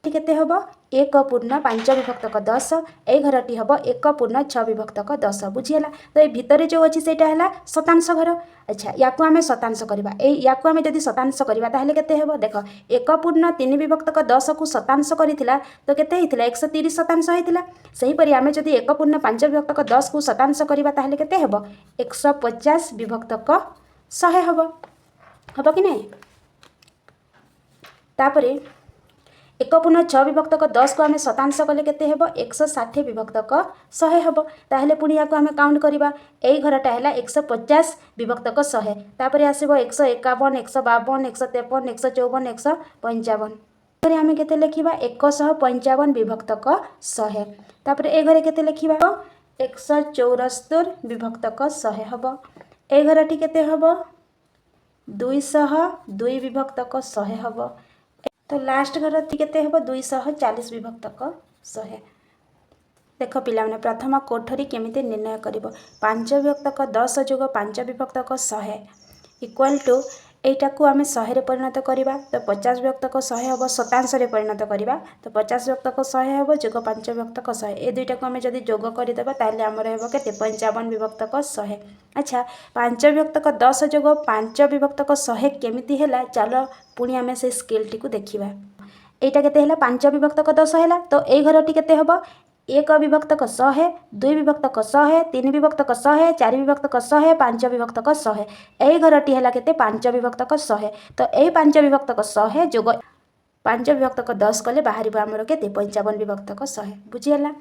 ଏଠି କେତେ ହେବ? 1.5 ବିଭକ୍ତକ 10। ଏଇ ଘରଟି ହେବ 1.6 ବିଭକ୍ତକ 10। ବୁଝିହେଲା ତ? ଏଇ ଭିତରେ ଯେଉଁ ଅଛି, ସେଇଟା ହେଲା ଶତାଂଶ ଘର। ଆଚ୍ଛା, ୟାକୁ ଆମେ ଶତାଂଶ କରିବା। ଏଇ ୟାକୁ ଆମେ ଯଦି ଶତାଂଶ କରିବା, ତାହେଲେ କେତେ ହେବ ଦେଖ। 1.3 ବିଭକ୍ତକ 10କୁ ଶତାଂଶ କରିଥିଲା ତ କେତେ ହେଇଥିଲା? 130 ଶତାଂଶ ହେଇଥିଲା। ସେହିପରି ଆମେ ଯଦି 1.5 ବିଭକ୍ତକ 10କୁ ଶତାଂଶ କରିବା, ତାହେଲେ କେତେ ହେବ? 150 ବିଭକ୍ତକ 100 ହେବ। ହେବ କି ନାହିଁ? ତାପରେ 1.6 ବିଭକ୍ତକ 10କୁ ଆମେ ଶତାଂଶ କଲେ କେତେ ହେବ? 160 ବିଭକ୍ତକ 100 ହେବ। ତାହେଲେ ପୁଣି ୟାକୁ ଆମେ କାଉଣ୍ଟ କରିବା। ଏଇ ଘରଟା ହେଲା 150 ବିଭକ୍ତକ 100। ତାପରେ ଆସିବ 151, 152, 153, 154, 155। ଘରେ ଆମେ କେତେ ଲେଖିବା? 155 ବିଭକ୍ତକ 100। ତାପରେ ଏ ଘରେ କେତେ ଲେଖିବା? 174 ବିଭକ୍ତକ 100 ହେବ। ଏ ଘରଟି କେତେ ହେବ? 202 ବିଭକ୍ତକ 100 ହେବ। ତ ଲାଷ୍ଟ ଘରଟି କେତେ ହେବ? 240 ବିଭକ୍ତକ 100। ଦେଖ ପିଲାମାନେ, ପ୍ରଥମ କୋଠରୀ କେମିତି ନିର୍ଣ୍ଣୟ କରିବ? 5 ବିଭକ୍ତକ 10 ଯୋଗ 5 ବିଭକ୍ତକ 100 ଇକ୍ୱାଲ୍ ଟୁ, ଏଇଟାକୁ ଆମେ 100ରେ ପରିଣତ କରିବା ତ 50 ବିଭକ୍ତକ 100 ହେବ। ଶତାଂଶରେ ପରିଣତ କରିବା ତ 50 ବିଭକ୍ତକ 100 ହେବ, ଯୋଗ 5 ବିଭକ୍ତକ 100। ଏ ଦୁଇଟାକୁ ଆମେ ଯଦି ଯୋଗ କରିଦେବା, ତାହେଲେ ଆମର ହେବ କେତେ? 55 ବିଭକ୍ତକ 100। ଆଚ୍ଛା, 5 ବିଭକ୍ତକ 10 ଯୋଗ 5 ବିଭକ୍ତକ 100 କେମିତି ହେଲା? ଚାଲ ପୁଣି ଆମେ ସେଇ ସ୍କେଲ୍ଟିକୁ ଦେଖିବା। ଏଇଟା କେତେ ହେଲା? 5 ବିଭକ୍ତକ 10 ହେଲା। ତ ଏଇ ଘରଟି କେତେ ହେବ? 1 ବିଭକ୍ତକ 100, 2 ବିଭକ୍ତକ 100, 3 ବିଭକ୍ତକ 100, 4 ବିଭକ୍ତକ 100, 5 ବିଭକ୍ତକ 100। ଏଇ ଘରଟି ହେଲା କେତେ? 5 ବିଭକ୍ତକ 100। ତ ଏଇ 5 ବିଭକ୍ତକ 100 ଯୋଗ 5 ବିଭକ୍ତକ 10 କଲେ ବାହାରିବ ଆମର କେତେ? 55 ବିଭକ୍ତକ 100। ବୁଝିହେଲା?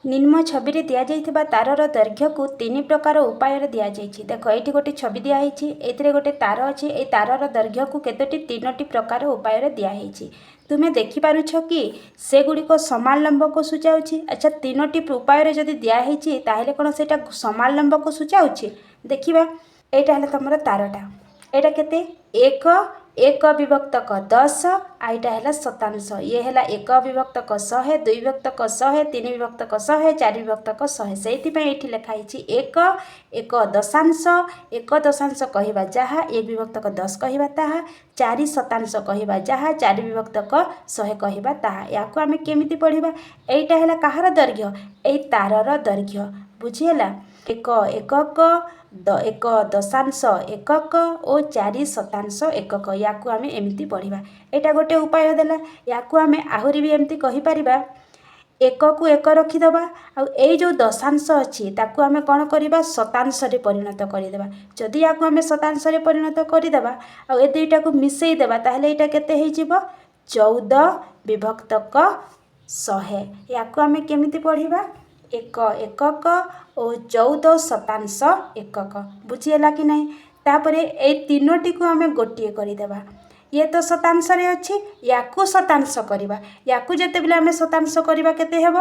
ନିମ୍ନ ଛବିରେ ଦିଆଯାଇଥିବା ତାରର ଦୈର୍ଘ୍ୟକୁ ତିନି ପ୍ରକାର ଉପାୟରେ ଦିଆଯାଇଛି। ଦେଖ, ଏଇଠି ଗୋଟେ ଛବି ଦିଆହେଇଛି। ଏଇଥିରେ ଗୋଟେ ତାର ଅଛି। ଏଇ ତାରର ଦୈର୍ଘ୍ୟକୁ କେତୋଟି, ତିନୋଟି ପ୍ରକାର ଉପାୟରେ ଦିଆହେଇଛି। ତୁମେ ଦେଖିପାରୁଛ କି ସେଗୁଡ଼ିକ ସମାନ ଲମ୍ବକୁ ସୂଚାଉଛି? ଆଚ୍ଛା, ତିନୋଟି ଉପାୟରେ ଯଦି ଦିଆହେଇଛି, ତାହେଲେ କ'ଣ ସେଇଟା ସମାନ ଲମ୍ବକୁ ସୂଚାଉଛି? ଦେଖିବା। ଏଇଟା ହେଲା ତୁମର ତାରଟା। ଏଇଟା କେତେ? 1, 1 ବିଭକ୍ତକ 10। ଆଉ ଏଇଟା ହେଲା ଶତାଂଶ। ଇଏ ହେଲା 1 ବିଭକ୍ତକ 100, 2 ବିଭକ୍ତକ 100, 3 ବିଭକ୍ତକ 100, 4 ବିଭକ୍ତକ 100। ସେଇଥିପାଇଁ ଏଇଠି ଲେଖା ହେଇଛି 1, 1 ଦଶାଂଶ। 1 ଦଶାଂଶ କହିବା ଯାହା, 1 ବିଭକ୍ତକ 10 କହିବା ତାହା, 4 ଶତାଂଶ କହିବା ଯାହା, 4 ବିଭକ୍ତକ 100 କହିବା ତାହା। ୟାକୁ ଆମେ କେମିତି ପଢ଼ିବା? ଏଇଟା ହେଲା କାହାର ଦୈର୍ଘ୍ୟ? ଏଇ ତାରର ଦୈର୍ଘ୍ୟ। ବୁଝିହେଲା? 1 ଏକକ, ଏକ ଦଶାଂଶ ଏକକ ଓ 4 ଶତାଂଶ ଏକକ। ୟାକୁ ଆମେ ଏମିତି ପଢ଼ିବା। ଏଇଟା ଗୋଟେ ଉପାୟ ଦେଲା। ୟାକୁ ଆମେ ଆହୁରି ବି ଏମିତି କହିପାରିବା, ଏକକୁ ଏକ ରଖିଦେବା ଆଉ ଏଇ ଯେଉଁ ଦଶାଂଶ ଅଛି ତାକୁ ଆମେ କ'ଣ କରିବା? ଶତାଂଶରେ ପରିଣତ କରିଦେବା। ଯଦି ୟାକୁ ଆମେ ଶତାଂଶରେ ପରିଣତ କରିଦେବା ଆଉ ଏ ଦୁଇଟାକୁ ମିଶାଇ ଦେବା, ତାହେଲେ ଏଇଟା କେତେ ହେଇଯିବ? 14 ବିଭକ୍ତକ 100। ୟାକୁ ଆମେ କେମିତି ପଢ଼ିବା? ଏକ ଏକକ ଓ 14 ଶତାଂଶ ଏକକ। ବୁଝିହେଲା କି ନାହିଁ? ତାପରେ ଏଇ ତିନୋଟିକୁ ଆମେ ଗୋଟିଏ କରିଦେବା। ଇଏ ତ ଶତାଂଶରେ ଅଛି, ୟାକୁ ଶତାଂଶ କରିବା। ୟାକୁ ଯେତେବେଳେ ଆମେ ଶତାଂଶ କରିବା, କେତେ ହେବ?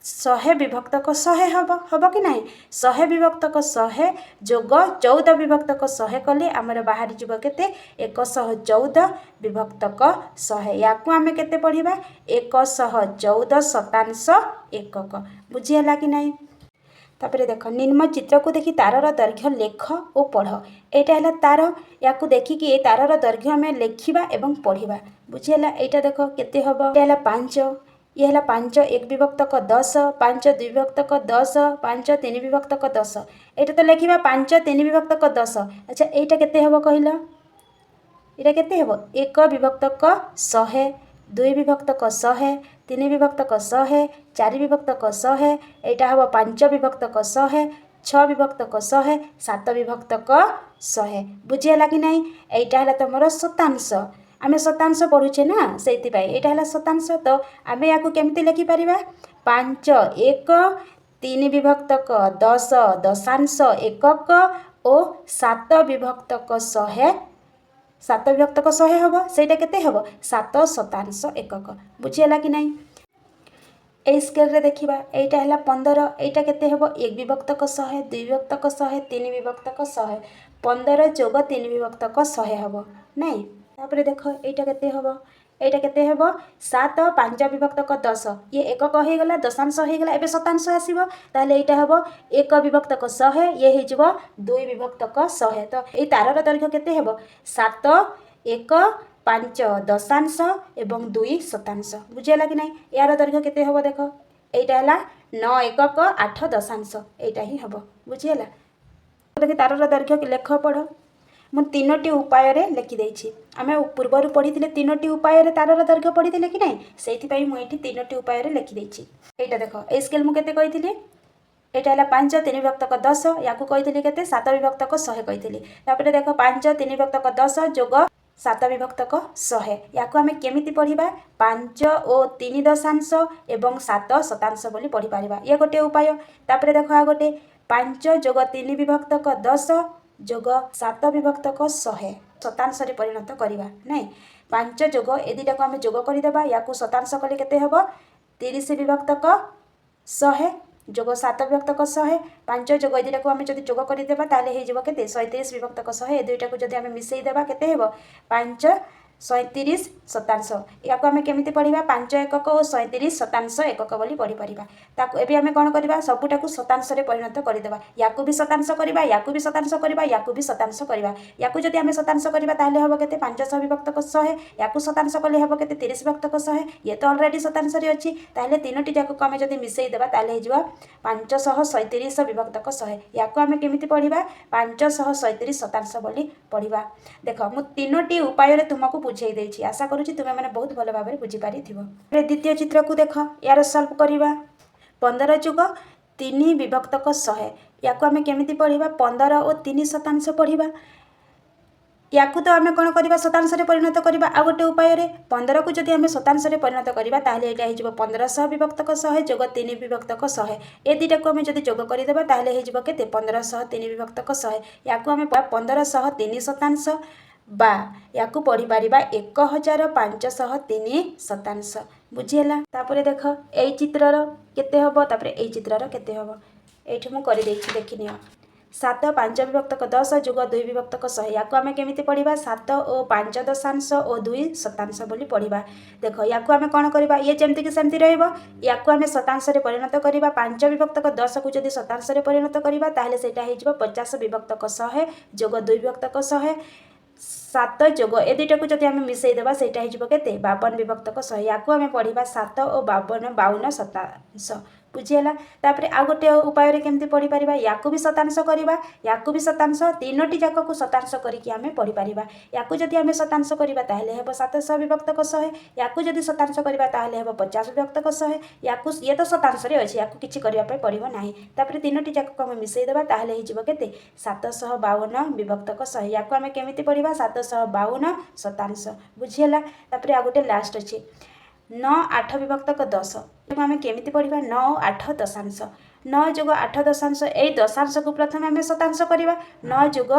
100 ବିଭକ୍ତକ 100 ହେବ। ହେବ କି ନାହିଁ? 100 ବିଭକ୍ତକ 100 ଯୋଗ 14 ବିଭକ୍ତକ 100 କଲେ ଆମର ବାହାରିଯିବ କେତେ? 114 ବିଭକ୍ତକ 100। ୟାକୁ ଆମେ କେତେ ପଢ଼ିବା? 114 ଶତାଂଶ ଏକକ। ବୁଝିହେଲା କି ନାହିଁ? ତାପରେ ଦେଖ, ନିମ୍ନ ଚିତ୍ରକୁ ଦେଖି ତାରର ଦୈର୍ଘ୍ୟ ଲେଖ ଓ ପଢ଼। ଏଇଟା ହେଲା ତାର। ୟାକୁ ଦେଖିକି ଏ ତାରର ଦୈର୍ଘ୍ୟ ଆମେ ଲେଖିବା ଏବଂ ପଢ଼ିବା। ବୁଝିହେଲା? ଏଇଟା ଦେଖ କେତେ ହେବ। ଏଇଟା ହେଲା 5, ଇଏ ହେଲା 5 ଏକ ବିଭକ୍ତକ 10, 5 ଦୁଇ ବିଭକ୍ତକ 10, 5 ତିନି ବିଭକ୍ତକ 10। ଏଇଟା ତ ଲେଖିବା 5 ତିନି ବିଭକ୍ତକ 10। ଆଚ୍ଛା, ଏଇଟା କେତେ ହେବ କହିଲ? ଏଇଟା କେତେ ହେବ? ଏକ ବିଭକ୍ତକ 100, ଦୁଇ ବିଭକ୍ତକ 100, ତିନି ବିଭକ୍ତକ 100, ଚାରି ବିଭକ୍ତକ 100। ଏଇଟା ହେବ 5 ବିଭକ୍ତକ 100, 6 ବିଭକ୍ତକ 100, 7 ବିଭକ୍ତକ 100। ବୁଝିହେଲା କି ନାହିଁ? ଏଇଟା ହେଲା ତୁମର ଶତାଂଶ। ଆମେ ଶତାଂଶ ପଢ଼ୁଛେ ନା, ସେଇଥିପାଇଁ ଏଇଟା ହେଲା ଶତାଂଶ। ତ ଆମେ ୟାକୁ କେମିତି ଲେଖିପାରିବା? 5 ଏକ, ତିନି ବିଭକ୍ତକ 10 ଦଶାଂଶ ଏକକ ଓ 7 ବିଭକ୍ତକ 100। 7 ବିଭକ୍ତକ 100 ହେବ, ସେଇଟା କେତେ ହେବ? 7 ଶତାଂଶ ଏକକ। ବୁଝିହେଲା କି ନାହିଁ? ଏଇ ସ୍କେଲରେ ଦେଖିବା। ଏଇଟା ହେଲା 15। ଏଇଟା କେତେ ହେବ? ଏକ ବିଭକ୍ତକ 100, ଦୁଇ ବିଭକ୍ତକ 100, ତିନି ବିଭକ୍ତକ 100। 15 ଯୋଗ ତିନି ବିଭକ୍ତକ 100 ହେବ ନାଇଁ? ତାପରେ ଦେଖ, ଏଇଟା କେତେ ହେବ? ଏଇଟା କେତେ ହେବ? 7 5 ବିଭକ୍ତକ 10। ଇଏ ଏକକ ହେଇଗଲା, ଦଶାଂଶ ହେଇଗଲା, ଏବେ ଶତାଂଶ ଆସିବ। ତାହେଲେ ଏଇଟା ହେବ ଏକ ବିଭକ୍ତକ 100, ଇଏ ହେଇଯିବ ଦୁଇ ବିଭକ୍ତକ 100। ତ ଏଇ ତାରର ଦୈର୍ଘ୍ୟ କେତେ ହେବ? 7 ଏକ, 5 ଦଶାଂଶ ଏବଂ 2 ଶତାଂଶ। ବୁଝିହେଲା କି ନାହିଁ? ଏହାର ଦୈର୍ଘ୍ୟ କେତେ ହେବ ଦେଖ। ଏଇଟା ହେଲା 9 ଏକକ, 8 ଦଶାଂଶ, ଏଇଟା ହିଁ ହେବ। ବୁଝିହେଲା? ଦେଖି ତାରର ଦୈର୍ଘ୍ୟ ଲେଖ ପଢ଼। ମୁଁ ତିନୋଟି ଉପାୟରେ ଲେଖିଦେଇଛି। ଆମେ ପୂର୍ବରୁ ପଢ଼ିଥିଲେ, ତିନୋଟି ଉପାୟରେ ତାରର ଦୈର୍ଘ୍ୟ ପଢ଼ିଥିଲେ କି ନାହିଁ? ସେଇଥିପାଇଁ ମୁଁ ଏଇଠି ତିନୋଟି ଉପାୟରେ ଲେଖିଦେଇଛି। ଏଇଟା ଦେଖ, ଏଇ ସ୍କେଲ୍ ମୁଁ କେତେ କହିଥିଲି? ଏଇଟା ହେଲା 5 ତିନି ବିଭକ୍ତକ 10। ୟାକୁ କହିଥିଲି କେତେ? 7 ବିଭକ୍ତକ 100 କହିଥିଲି। ତାପରେ ଦେଖ, 5 ତିନି ବିଭକ୍ତକ 10 ଯୋଗ 7 ବିଭକ୍ତକ 100। ୟାକୁ ଆମେ କେମିତି ପଢ଼ିବା? 5 ଓ ତିନି ଦଶାଂଶ ଏବଂ 7 ଶତାଂଶ ବୋଲି ପଢ଼ିପାରିବା। ଇଏ ଗୋଟିଏ ଉପାୟ। ତାପରେ ଦେଖ ଆଉ ଗୋଟେ, 5 ଯୋଗ ତିନି ବିଭକ୍ତକ 10 ଯୋଗ 7 ବିଭକ୍ତକ 100 ଶତାଂଶରେ ପରିଣତ କରିବା ନାଇଁ? 5 ଯୋଗ ଏ ଦୁଇଟାକୁ ଆମେ ଯୋଗ କରିଦେବା। ୟାକୁ ଶତାଂଶ କଲେ କେତେ ହେବ? 30 ବିଭକ୍ତକ 100 ଯୋଗ 7 ବିଭକ୍ତକ 100। 5 ଯୋଗ ଏ ଦୁଇଟାକୁ ଆମେ ଯଦି ଯୋଗ କରିଦେବା, ତାହେଲେ ହେଇଯିବ କେତେ? 37 ବିଭକ୍ତକ 100। ଏ ଦୁଇଟାକୁ ଯଦି ଆମେ ମିଶାଇ ଦେବା, କେତେ ହେବ? 5 37 ଶତାଂଶ। ୟାକୁ ଆମେ କେମିତି ପଢ଼ିବା? 5 ଏକକ ଓ 37 ଶତାଂଶ ଏକକ ବୋଲି ପଢ଼ିପାରିବା ତାକୁ। ଏବେ ଆମେ କ'ଣ କରିବା? ସବୁଟାକୁ ଶତାଂଶରେ ପରିଣତ କରିଦେବା। ୟାକୁ ବି ଶତାଂଶ କରିବା, ୟାକୁ ବି ଶତାଂଶ କରିବା, ୟାକୁ ବି ଶତାଂଶ କରିବା। ୟାକୁ ଯଦି ଆମେ ଶତାଂଶ କରିବା, ତାହେଲେ ହେବ କେତେ? 500 ବିଭକ୍ତକ 100। ୟାକୁ ଶତାଂଶ କଲେ ହେବ କେତେ? 30 ବିଭକ୍ତକ 100। ଇଏ ତ ଅଲରେଡ଼ି ଶତାଂଶରେ ଅଛି। ତାହେଲେ ତିନୋଟି ଯାକକୁ ଆମେ ଯଦି ମିଶାଇ ଦେବା, ତାହେଲେ ହେଇଯିବ 537 ବିଭକ୍ତକ 100। ୟାକୁ ଆମେ କେମିତି ପଢ଼ିବା? 537 ଶତାଂଶ ବୋଲି ପଢ଼ିବା। ଦେଖ, ମୁଁ ତିନୋଟି ଉପାୟରେ ତୁମକୁ ବୁଝେଇ ଦେଇଛି। ଆଶା କରୁଛି ତୁମେମାନେ ବହୁତ ଭଲ ଭାବରେ ବୁଝିପାରିଥିବ। ଏବେ ଦ୍ୱିତୀୟ ଚିତ୍ରକୁ ଦେଖ, ୟାର ସଲ୍ଭ କରିବା। 15 ଯୋଗ ତିନି ବିଭକ୍ତକ 100। ୟାକୁ ଆମେ କେମିତି ପଢ଼ିବା? 15 ଓ 3 ଶତାଂଶ ପଢ଼ିବା। ୟାକୁ ତ ଆମେ କ'ଣ କରିବା? ଶତାଂଶରେ ପରିଣତ କରିବା ଆଉ ଗୋଟେ ଉପାୟରେ। 15କୁ ଯଦି ଆମେ ଶତାଂଶରେ ପରିଣତ କରିବା, ତାହେଲେ ଏଇଟା ହେଇଯିବ 1500 ବିଭକ୍ତକ 100 ଯୋଗ ତିନି ବିଭକ୍ତକ 100। ଏ ଦୁଇଟାକୁ ଆମେ ଯଦି ଯୋଗ କରିଦେବା, ତାହେଲେ ହେଇଯିବ କେତେ? 1503 ବିଭକ୍ତକ 100। ୟାକୁ ଆମେ 1503 ଶତାଂଶ ବା ୟାକୁ ପଢ଼ିପାରିବା 1503 ଶତାଂଶ। ବୁଝିହେଲା? ତାପରେ ଦେଖ, ଏଇ ଚିତ୍ରର କେତେ ହେବ? ତାପରେ ଏଇ ଚିତ୍ରର କେତେ ହେବ? ଏଇଠି ମୁଁ କରିଦେଇଛି, ଦେଖିନିଅ। 7 5 ବିଭକ୍ତକ 10 ଯୋଗ ଦୁଇ ବିଭକ୍ତକ 100। ୟାକୁ ଆମେ କେମିତି ପଢ଼ିବା? 7 ଓ 5 ଦଶାଂଶ ଓ 2 ଶତାଂଶ ବୋଲି ପଢ଼ିବା। ଦେଖ, ୟାକୁ ଆମେ କ'ଣ କରିବା? ଇଏ ଯେମିତିକି ସେମିତି ରହିବ। ୟାକୁ ଆମେ ଶତାଂଶରେ ପରିଣତ କରିବା। 5 ବିଭକ୍ତକ 10କୁ ଯଦି ଶତାଂଶରେ ପରିଣତ କରିବା, ତାହେଲେ ସେଇଟା ହେଇଯିବ 50 ବିଭକ୍ତକ 100 ଯୋଗ ଦୁଇ ବିଭକ୍ତକ 100। 7 ଯୋଗ ଏ ଦୁଇଟାକୁ ଯଦି ଆମେ ମିଶାଇ ଦେବା, ସେଇଟା ହେଇଯିବ କେତେ? 52 ବିଭକ୍ତକ 100। ୟାକୁ ଆମେ ପଢ଼ିବା 7 ଓ 52 ଶତାଂଶ। ବୁଝିହେଲା? ତାପରେ ଆଉ ଗୋଟେ ଉପାୟରେ କେମିତି ପଢ଼ିପାରିବା? ୟାକୁ ବି ଶତାଂଶ କରିବା, ୟାକୁ ବି ଶତାଂଶ, ତିନୋଟି ଯାକକୁ ଶତାଂଶ କରିକି ଆମେ ପଢ଼ିପାରିବା। ୟାକୁ ଯଦି ଆମେ ଶତାଂଶ କରିବା, ତାହେଲେ ହେବ 700 ବିଭକ୍ତକ 100। ୟାକୁ ଯଦି ଶତାଂଶ କରିବା, ତାହେଲେ ହେବ 50 ବିଭକ୍ତକ 100। ୟାକୁ, ଇଏ ତ ଶତାଂଶରେ ଅଛି, ୟାକୁ କିଛି କରିବା ପାଇଁ ପଡ଼ିବ ନାହିଁ। ତାପରେ ତିନୋଟି ଯାକକୁ ଆମେ ମିଶାଇ ଦେବା, ତାହେଲେ ହେଇଯିବ କେତେ? 752 ବିଭକ୍ତକ 100। ୟାକୁ ଆମେ କେମିତି ପଢ଼ିବା? 752 ଶତାଂଶ। ବୁଝିହେଲା? ତାପରେ ଆଉ ଗୋଟେ ଲାଷ୍ଟ ଅଛି, 9 8 ବିଭକ୍ତକ 10। ଏକୁ ଆମେ କେମିତି ପଢ଼ିବା? 9 8 ଦଶାଂଶ, 9 ଯୋଗ 8 ଦଶାଂଶ। ଏଇ ଦଶାଂଶକୁ ପ୍ରଥମେ ଆମେ ଶତାଂଶ କରିବା। 9 ଯୋଗ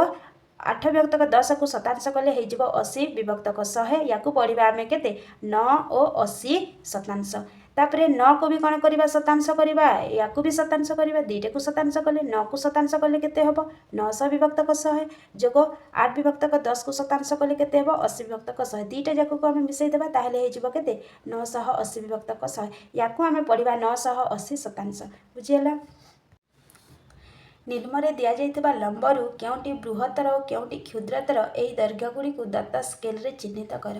8 ବିଭକ୍ତକ 10କୁ ଶତାଂଶ କଲେ ହେଇଯିବ 80 ବିଭକ୍ତକ 100। ୟାକୁ ପଢ଼ିବା ଆମେ କେତେ? 9 ଓ 80 ଶତାଂଶ। ତାପରେ 9କୁ ବି କ'ଣ କରିବା? ଶତାଂଶ କରିବା। ୟାକୁ ବି ଶତାଂଶ କରିବା। ଦୁଇଟାକୁ ଶତାଂଶ କଲେ, 9କୁ ଶତାଂଶ କଲେ କେତେ ହେବ? 900 ବିଭକ୍ତକ 100। ଯୋଗ 8 ବିଭକ୍ତକ 10କୁ ଶତାଂଶ କଲେ କେତେ ହେବ? 80 ବିଭକ୍ତକ 100। ଦୁଇଟା ଯାକକୁ ଆମେ ମିଶାଇ ଦେବା, ତାହେଲେ ହେଇଯିବ କେତେ? 980 ବିଭକ୍ତକ 100। ୟାକୁ ଆମେ ପଢ଼ିବା 980 ଶତାଂଶ। ବୁଝିହେଲା? ନିମ୍ନରେ ଦିଆଯାଇଥିବା ଲମ୍ବରୁ କେଉଁଟି ବୃହତ୍ତର ଓ କେଉଁଟି କ୍ଷୁଦ୍ରତର? ଏହି ଦୈର୍ଘ୍ୟଗୁଡ଼ିକୁ ଦତ୍ତ ସ୍କେଲରେ ଚିହ୍ନିତ କର।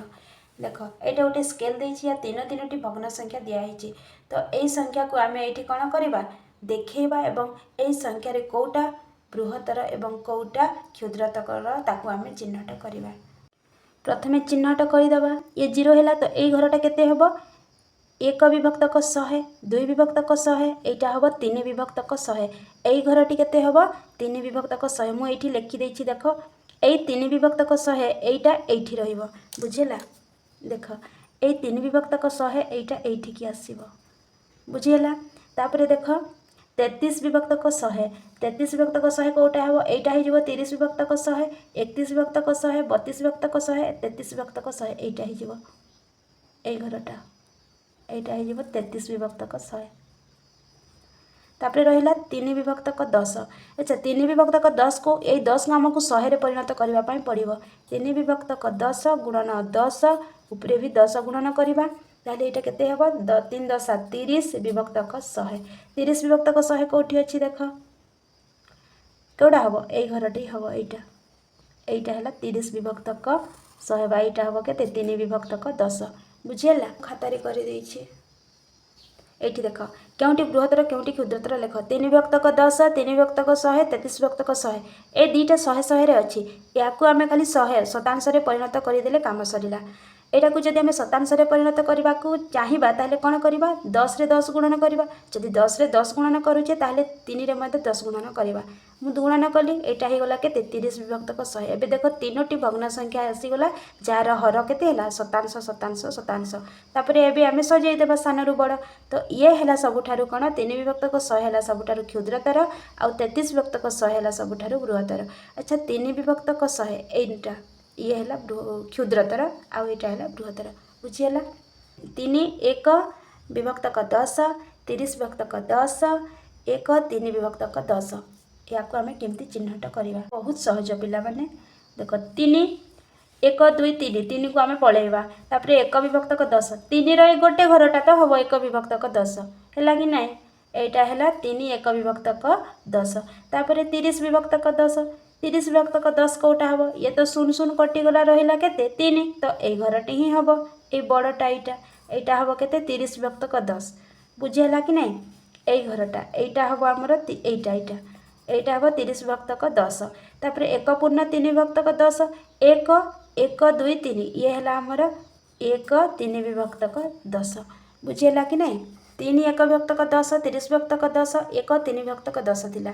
ଦେଖ, ଏଇଟା ଗୋଟେ ସ୍କେଲ୍ ଦେଇଛି, ୟା ତିନୋଟି ଭଗ୍ନ ସଂଖ୍ୟା ଦିଆହେଇଛି। ତ ଏଇ ସଂଖ୍ୟାକୁ ଆମେ ଏଇଠି କ'ଣ କରିବା? ଦେଖେଇବା ଏବଂ ଏଇ ସଂଖ୍ୟାରେ କେଉଁଟା ବୃହତ୍ତର ଏବଂ କେଉଁଟା କ୍ଷୁଦ୍ରତର, ତାକୁ ଆମେ ଚିହ୍ନଟ କରିବା। ପ୍ରଥମେ ଚିହ୍ନଟ କରିଦେବା। ଇଏ 0 ହେଲା, ତ ଏଇ ଘରଟା କେତେ ହେବ? 1 ବିଭକ୍ତକ 100, 2 ବିଭକ୍ତକ 100, ଏଇଟା ହେବ 3 ବିଭକ୍ତକ 100। ଏଇ ଘରଟି କେତେ ହେବ? 3 ବିଭକ୍ତକ 100। ମୁଁ ଏଇଠି ଲେଖିଦେଇଛି, ଦେଖ। ଏଇ 3 ବିଭକ୍ତକ 100, ଏଇଟା ଏଇଠି ରହିବ। ବୁଝିଲା? ଦେଖ, ଏଇ 3 ବିଭକ୍ତକ 100, ଏଇଟା ଏଇଠିକି ଆସିବ। ବୁଝିହେଲା? ତାପରେ ଦେଖ, 33 ବିଭକ୍ତକ 100। 33 ବିଭକ୍ତକ 100 କେଉଁଟା ହେବ? ଏଇଟା ହେଇଯିବ 30 ବିଭକ୍ତକ 100, 31 ବିଭକ୍ତକ 100, 32 ବିଭକ୍ତକ 100, 33 ବିଭକ୍ତକ 100 ଏଇଟା ହେଇଯିବ। ଏଇ ଘରଟା, ଏଇଟା ହେଇଯିବ 33 ବିଭକ୍ତକ 100। ତାପରେ ରହିଲା 3 ବିଭକ୍ତକ 10। ଆଚ୍ଛା, 3 ବିଭକ୍ତକ 10କୁ, ଏଇ 10କୁ ଆମକୁ 100ରେ ପରିଣତ କରିବା ପାଇଁ ପଡ଼ିବ। 3 ବିଭକ୍ତକ 10 ଗୁଣନ 10, ଉପରେ ବି 10 ଗୁଣନ କରିବା, ତାହେଲେ ଏଇଟା କେତେ ହେବ? 3 ଦଶା 30 ବିଭକ୍ତକ 100। 30 ବିଭକ୍ତକ 100 କେଉଁଠି ଅଛି ଦେଖ। କେଉଁଟା ହେବ? ଏଇ ଘରଟି ହେବ। ଏଇଟା ହେଲା 30 ବିଭକ୍ତକ 100 ବା ଏଇଟା ହେବ କେତେ? 3 ବିଭକ୍ତକ 10। ବୁଝିହେଲା? ଖାତାରେ କରିଦେଇଛି ଏଇଠି ଦେଖ। କେଉଁଟି ବୃହତ୍ତର, କେଉଁଟି କ୍ଷୁଦ୍ରତର ଲେଖ। 3 ବିଭକ୍ତକ 10, 3 ବିଭକ୍ତକ 100, 33 ବିଭକ୍ତକ 100। ଏ ଦୁଇଟା 100 100ରେ ଅଛି। ୟାକୁ ଆମେ ଖାଲି 100 ଶତାଂଶରେ ପରିଣତ କରିଦେଲେ କାମ ସରିଲା। ଏଇଟାକୁ ଯଦି ଆମେ ଶତାଂଶରେ ପରିଣତ କରିବାକୁ ଚାହିଁବା, ତାହେଲେ କ'ଣ କରିବା? 10ରେ 10 ଗୁଣନ କରିବା। ଯଦି 10ରେ 10 ଗୁଣନ କରୁଛେ, ତାହେଲେ 3ରେ ମଧ୍ୟ 10 ଗୁଣନ କରିବା। ମୁଁ ଗୁଣନ କଲି, ଏଇଟା ହେଇଗଲା କେତେ? 30 ବିଭକ୍ତକ 100। ଏବେ ଦେଖ, ତିନୋଟି ଭଗ୍ନ ସଂଖ୍ୟା ଆସିଗଲା, ଯାହାର ହର କେତେ ହେଲା? ଶତାଂଶ, ଶତାଂଶ, ଶତାଂଶ। ତାପରେ ଏବେ ଆମେ ସଜେଇ ଦେବା ସାନରୁ ବଡ଼। ତ ଇଏ ହେଲା ସବୁଠାରୁ କ'ଣ? 3 ବିଭକ୍ତକ 100 ହେଲା ସବୁଠାରୁ କ୍ଷୁଦ୍ରତର ଆଉ 33 ବିଭକ୍ତକ 100 ହେଲା ସବୁଠାରୁ ବୃହତ୍ତର। ଆଚ୍ଛା, 3 ବିଭକ୍ତକ 100 ଏଇଟା, ଇଏ ହେଲା କ୍ଷୁଦ୍ରତର ଆଉ ଏଇଟା ହେଲା ବୃହତ୍ତର। ବୁଝିହେଲା? 3 1 ବିଭକ୍ତକ 10, 30 ବିଭକ୍ତକ 10, 1 3 ବିଭକ୍ତକ 10, ଏହାକୁ ଆମେ କେମିତି ଚିହ୍ନଟ କରିବା? ବହୁତ ସହଜ ପିଲାମାନେ। ଦେଖ, 3 1 2 3, 3କୁ ଆମେ ପଳେଇବା। ତାପରେ 1 ବିଭକ୍ତକ 10, 3ର ଏଇ ଗୋଟେ ଘରଟା ତ ହେବ 1 ବିଭକ୍ତକ 10। ହେଲା କି ନାହିଁ? ଏଇଟା ହେଲା 3 1 ବିଭକ୍ତକ 10। ତାପରେ 30 ବିଭକ୍ତକ 10। 30 ବିଭକ୍ତକ 10 କେଉଁଟା ହେବ? ଇଏ ତ ଶୂନ ଶୂନ କଟିଗଲା, ରହିଲା କେତେ? 3। ତ ଏଇ ଘରଟି ହିଁ ହେବ, ଏଇ ବଡ଼ଟା, ଏଇଟା ହେବ କେତେ? 30 ବିଭକ୍ତକ 10। ବୁଝିହେଲା କି ନାହିଁ? ଏଇ ଘରଟା, ଏଇଟା ହେବ ଆମର ଏଇଟା ହେବ 30 ବିଭକ୍ତକ 10। ତାପରେ 1 ପୂର୍ଣ୍ଣ 3 ବିଭକ୍ତକ 10, 1 1 2 3, ଇଏ ହେଲା ଆମର 1 3 ବିଭକ୍ତକ 10। ବୁଝିହେଲା କି ନାହିଁ? 3 1 ବିଭକ୍ତକ 10, 30 ବିଭକ୍ତକ 10, 1 3 ବିଭକ୍ତକ 10 ଥିଲା।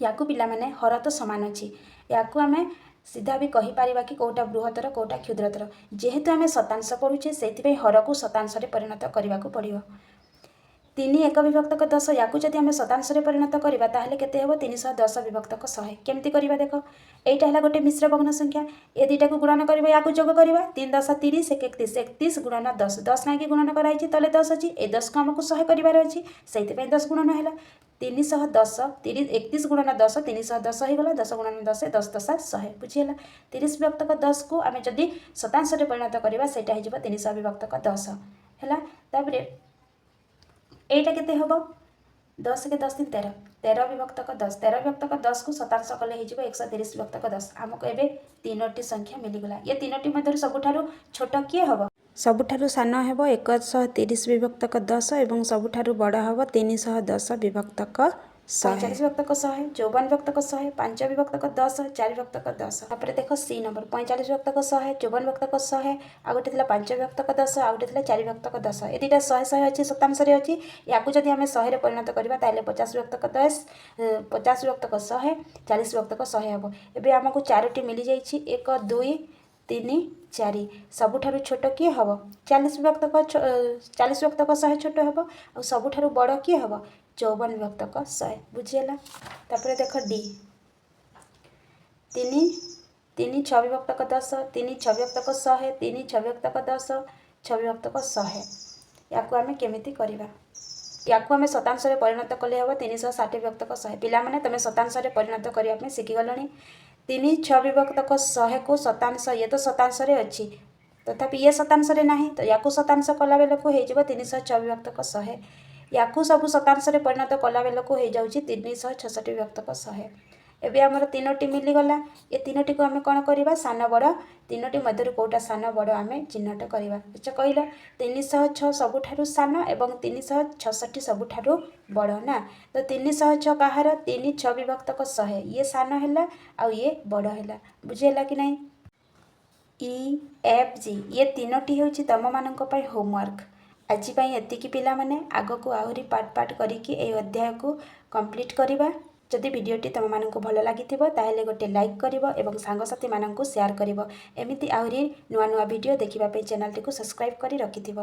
ୟାକୁ ପିଲାମାନେ, ହର ତ ସମାନ ଅଛି, ୟାକୁ ଆମେ ସିଧା ବି କହିପାରିବା କି କେଉଁଟା ବୃହତ୍ତର, କେଉଁଟା କ୍ଷୁଦ୍ରତର। ଯେହେତୁ ଆମେ ଶତାଂଶ ପଢ଼ୁଛେ, ସେଇଥିପାଇଁ ହରକୁ ଶତାଂଶରେ ପରିଣତ କରିବାକୁ ପଡ଼ିବ। 3 1 ବିଭକ୍ତକ 10, ୟାକୁ ଯଦି ଆମେ ଶତାଂଶରେ ପରିଣତ କରିବା, ତାହେଲେ କେତେ ହେବ? 310 ବିଭକ୍ତକ 100। କେମିତି କରିବା ଦେଖ। ଏଇଟା ହେଲା ଗୋଟେ ମିଶ୍ର ଭଗ୍ନ ସଂଖ୍ୟା। ଏ ଦୁଇଟାକୁ ଗୁଣନ କରିବା, ୟାକୁ ଯୋଗ କରିବା। 3 ଦଶ 30, 1 31, 31 ଗୁଣନ 10। 10 କାହିଁକି ଗୁଣନ କରାହେଇଛି? ତଲେ 10 ଅଛି, ଏ 10କୁ ଆମକୁ 100 କରିବାର ଅଛି, ସେଇଥିପାଇଁ 10 ଗୁଣନ ହେଲା। 310, 30, 31 ଗୁଣନ 10, 310 ହେଇଗଲା। 10 ଗୁଣନ 10, 10 ଦଶା 100। ବୁଝିହେଲା? 30 ବିଭକ୍ତକ 10କୁ ଆମେ ଯଦି ଶତାଂଶରେ ପରିଣତ କରିବା, ସେଇଟା ହେଇଯିବ 300 ବିଭକ୍ତକ 10। ହେଲା? ତାପରେ ଏଇଟା କେତେ ହେବ? 10 କେ 10 3 13, 13 ବିଭକ୍ତକ 10। 13 ବିଭକ୍ତକ 10କୁ ଶତାଂଶ କଲେ ହେଇଯିବ 130 ବିଭକ୍ତକ 10। ଆମକୁ ଏବେ ତିନୋଟି ସଂଖ୍ୟା ମିଳିଗଲା। ଏ ତିନୋଟି ମଧ୍ୟରୁ ସବୁଠାରୁ ଛୋଟ କିଏ ହେବ? ସବୁଠାରୁ ସାନ ହେବ 130 ବିଭକ୍ତକ 10 ଏବଂ ସବୁଠାରୁ ବଡ଼ ହେବ 310 ବିଭକ୍ତକ 100। 45 ବିଭକ୍ତକ 100, 54 ବିଭକ୍ତକ 100, 5 ବିଭକ୍ତକ 10, 4 ବିଭକ୍ତକ 10। ତାପରେ ଦେଖ ସି ନମ୍ବର, 45 ବିଭକ୍ତକ 100, 54 ବିଭକ୍ତକ 100, ଆଉ ଗୋଟେ ଥିଲା 5 ବିଭକ୍ତକ 10, ଆଉ ଗୋଟେ ଥିଲା 4 ବିଭକ୍ତକ 10। ଏ ଦୁଇଟା 100 100 ଅଛି, ଶତାଂଶରେ ଅଛି। ୟାକୁ ଯଦି ଆମେ 100ରେ ପରିଣତ କରିବା, ତାହେଲେ 50 ବିଭକ୍ତକ 10, 50 ବିଭକ୍ତକ 100, 40 ବିଭକ୍ତକ 100 ହେବ। ଏବେ ଆମକୁ ଚାରୋଟି ମିଳିଯାଇଛି, 1, 2, 3, 4। ସବୁଠାରୁ ଛୋଟ କିଏ ହେବ? 40 ବିଭକ୍ତକ 100 ଛୋଟ ହେବ। ଆଉ ସବୁଠାରୁ ବଡ଼ କିଏ ହେବ? 54 ବିଭକ୍ତକ 100। ବୁଝିହେଲା? ତାପରେ ଦେଖ ଡି, 3, 3 6 ବିଭକ୍ତକ 10, 3 6 ବିଭକ୍ତକ 100, 3 6 ବିଭକ୍ତକ 10, 6 ବିଭକ୍ତକ 100। ୟାକୁ ଆମେ କେମିତି କରିବା? ୟାକୁ ଆମେ ଶତାଂଶରେ ପରିଣତ କଲେ ହେବ 360 ବିଭକ୍ତକ 100। ପିଲାମାନେ, ତୁମେ ଶତାଂଶରେ ପରିଣତ କରିବା ପାଇଁ ଶିଖିଗଲଣି। 3 6 ବିଭକ୍ତକ 100କୁ ଶତାଂଶ, ଇଏ ତ ଶତାଂଶରେ ଅଛି, ତଥାପି ଇଏ ଶତାଂଶରେ ନାହିଁ। ତ ୟାକୁ ଶତାଂଶ କଲା ବେଳକୁ ହେଇଯିବ 306 ବିଭକ୍ତକ 100। ୟାକୁ ସବୁ ଶତାଂଶରେ ପରିଣତ କଲା ବେଳକୁ ହେଇଯାଉଛି 366 ବିଭକ୍ତକ 100। ଏବେ ଆମର ତିନୋଟି ମିଳିଗଲା। ଏ ତିନୋଟିକୁ ଆମେ କ'ଣ କରିବା? ସାନ ବଡ଼, ତିନୋଟି ମଧ୍ୟରୁ କେଉଁଟା ସାନ ବଡ଼ ଆମେ ଚିହ୍ନଟ କରିବା। ଆଚ୍ଛା କହିଲ, 306 ସବୁଠାରୁ ସାନ ଏବଂ 366 ସବୁଠାରୁ ବଡ଼ ନା? ତ 306 କାହାର? 3 6 ବିଭକ୍ତକ 100। ଇଏ ସାନ ହେଲା ଆଉ ଇଏ ବଡ଼ ହେଲା। ବୁଝିହେଲା କି ନାହିଁ? ଇ, ଏଫ୍, ଜି, ଇଏ ତିନୋଟି ହେଉଛି ତୁମମାନଙ୍କ ପାଇଁ ହୋମୱାର୍କ। ଆଜି ପାଇଁ ଏତିକି ପିଲାମାନେ। ଆଗକୁ ଆହୁରି ପାର୍ଟ ପାର୍ଟ କରିକି ଏଇ ଅଧ୍ୟାୟକୁ କମ୍ପ୍ଲିଟ୍ କରିବା। ଯଦି ଭିଡ଼ିଓଟି ତୁମମାନଙ୍କୁ ଭଲ ଲାଗିଥିବ, ତାହେଲେ ଗୋଟେ ଲାଇକ୍ କରିବ ଏବଂ ସାଙ୍ଗସାଥିମାନଙ୍କୁ ସେୟାର କରିବ। ଏମିତି ଆହୁରି ନୂଆ ନୂଆ ଭିଡ଼ିଓ ଦେଖିବା ପାଇଁ ଚ୍ୟାନେଲଟିକୁ ସବସ୍କ୍ରାଇବ୍ କରି ରଖିଥିବ।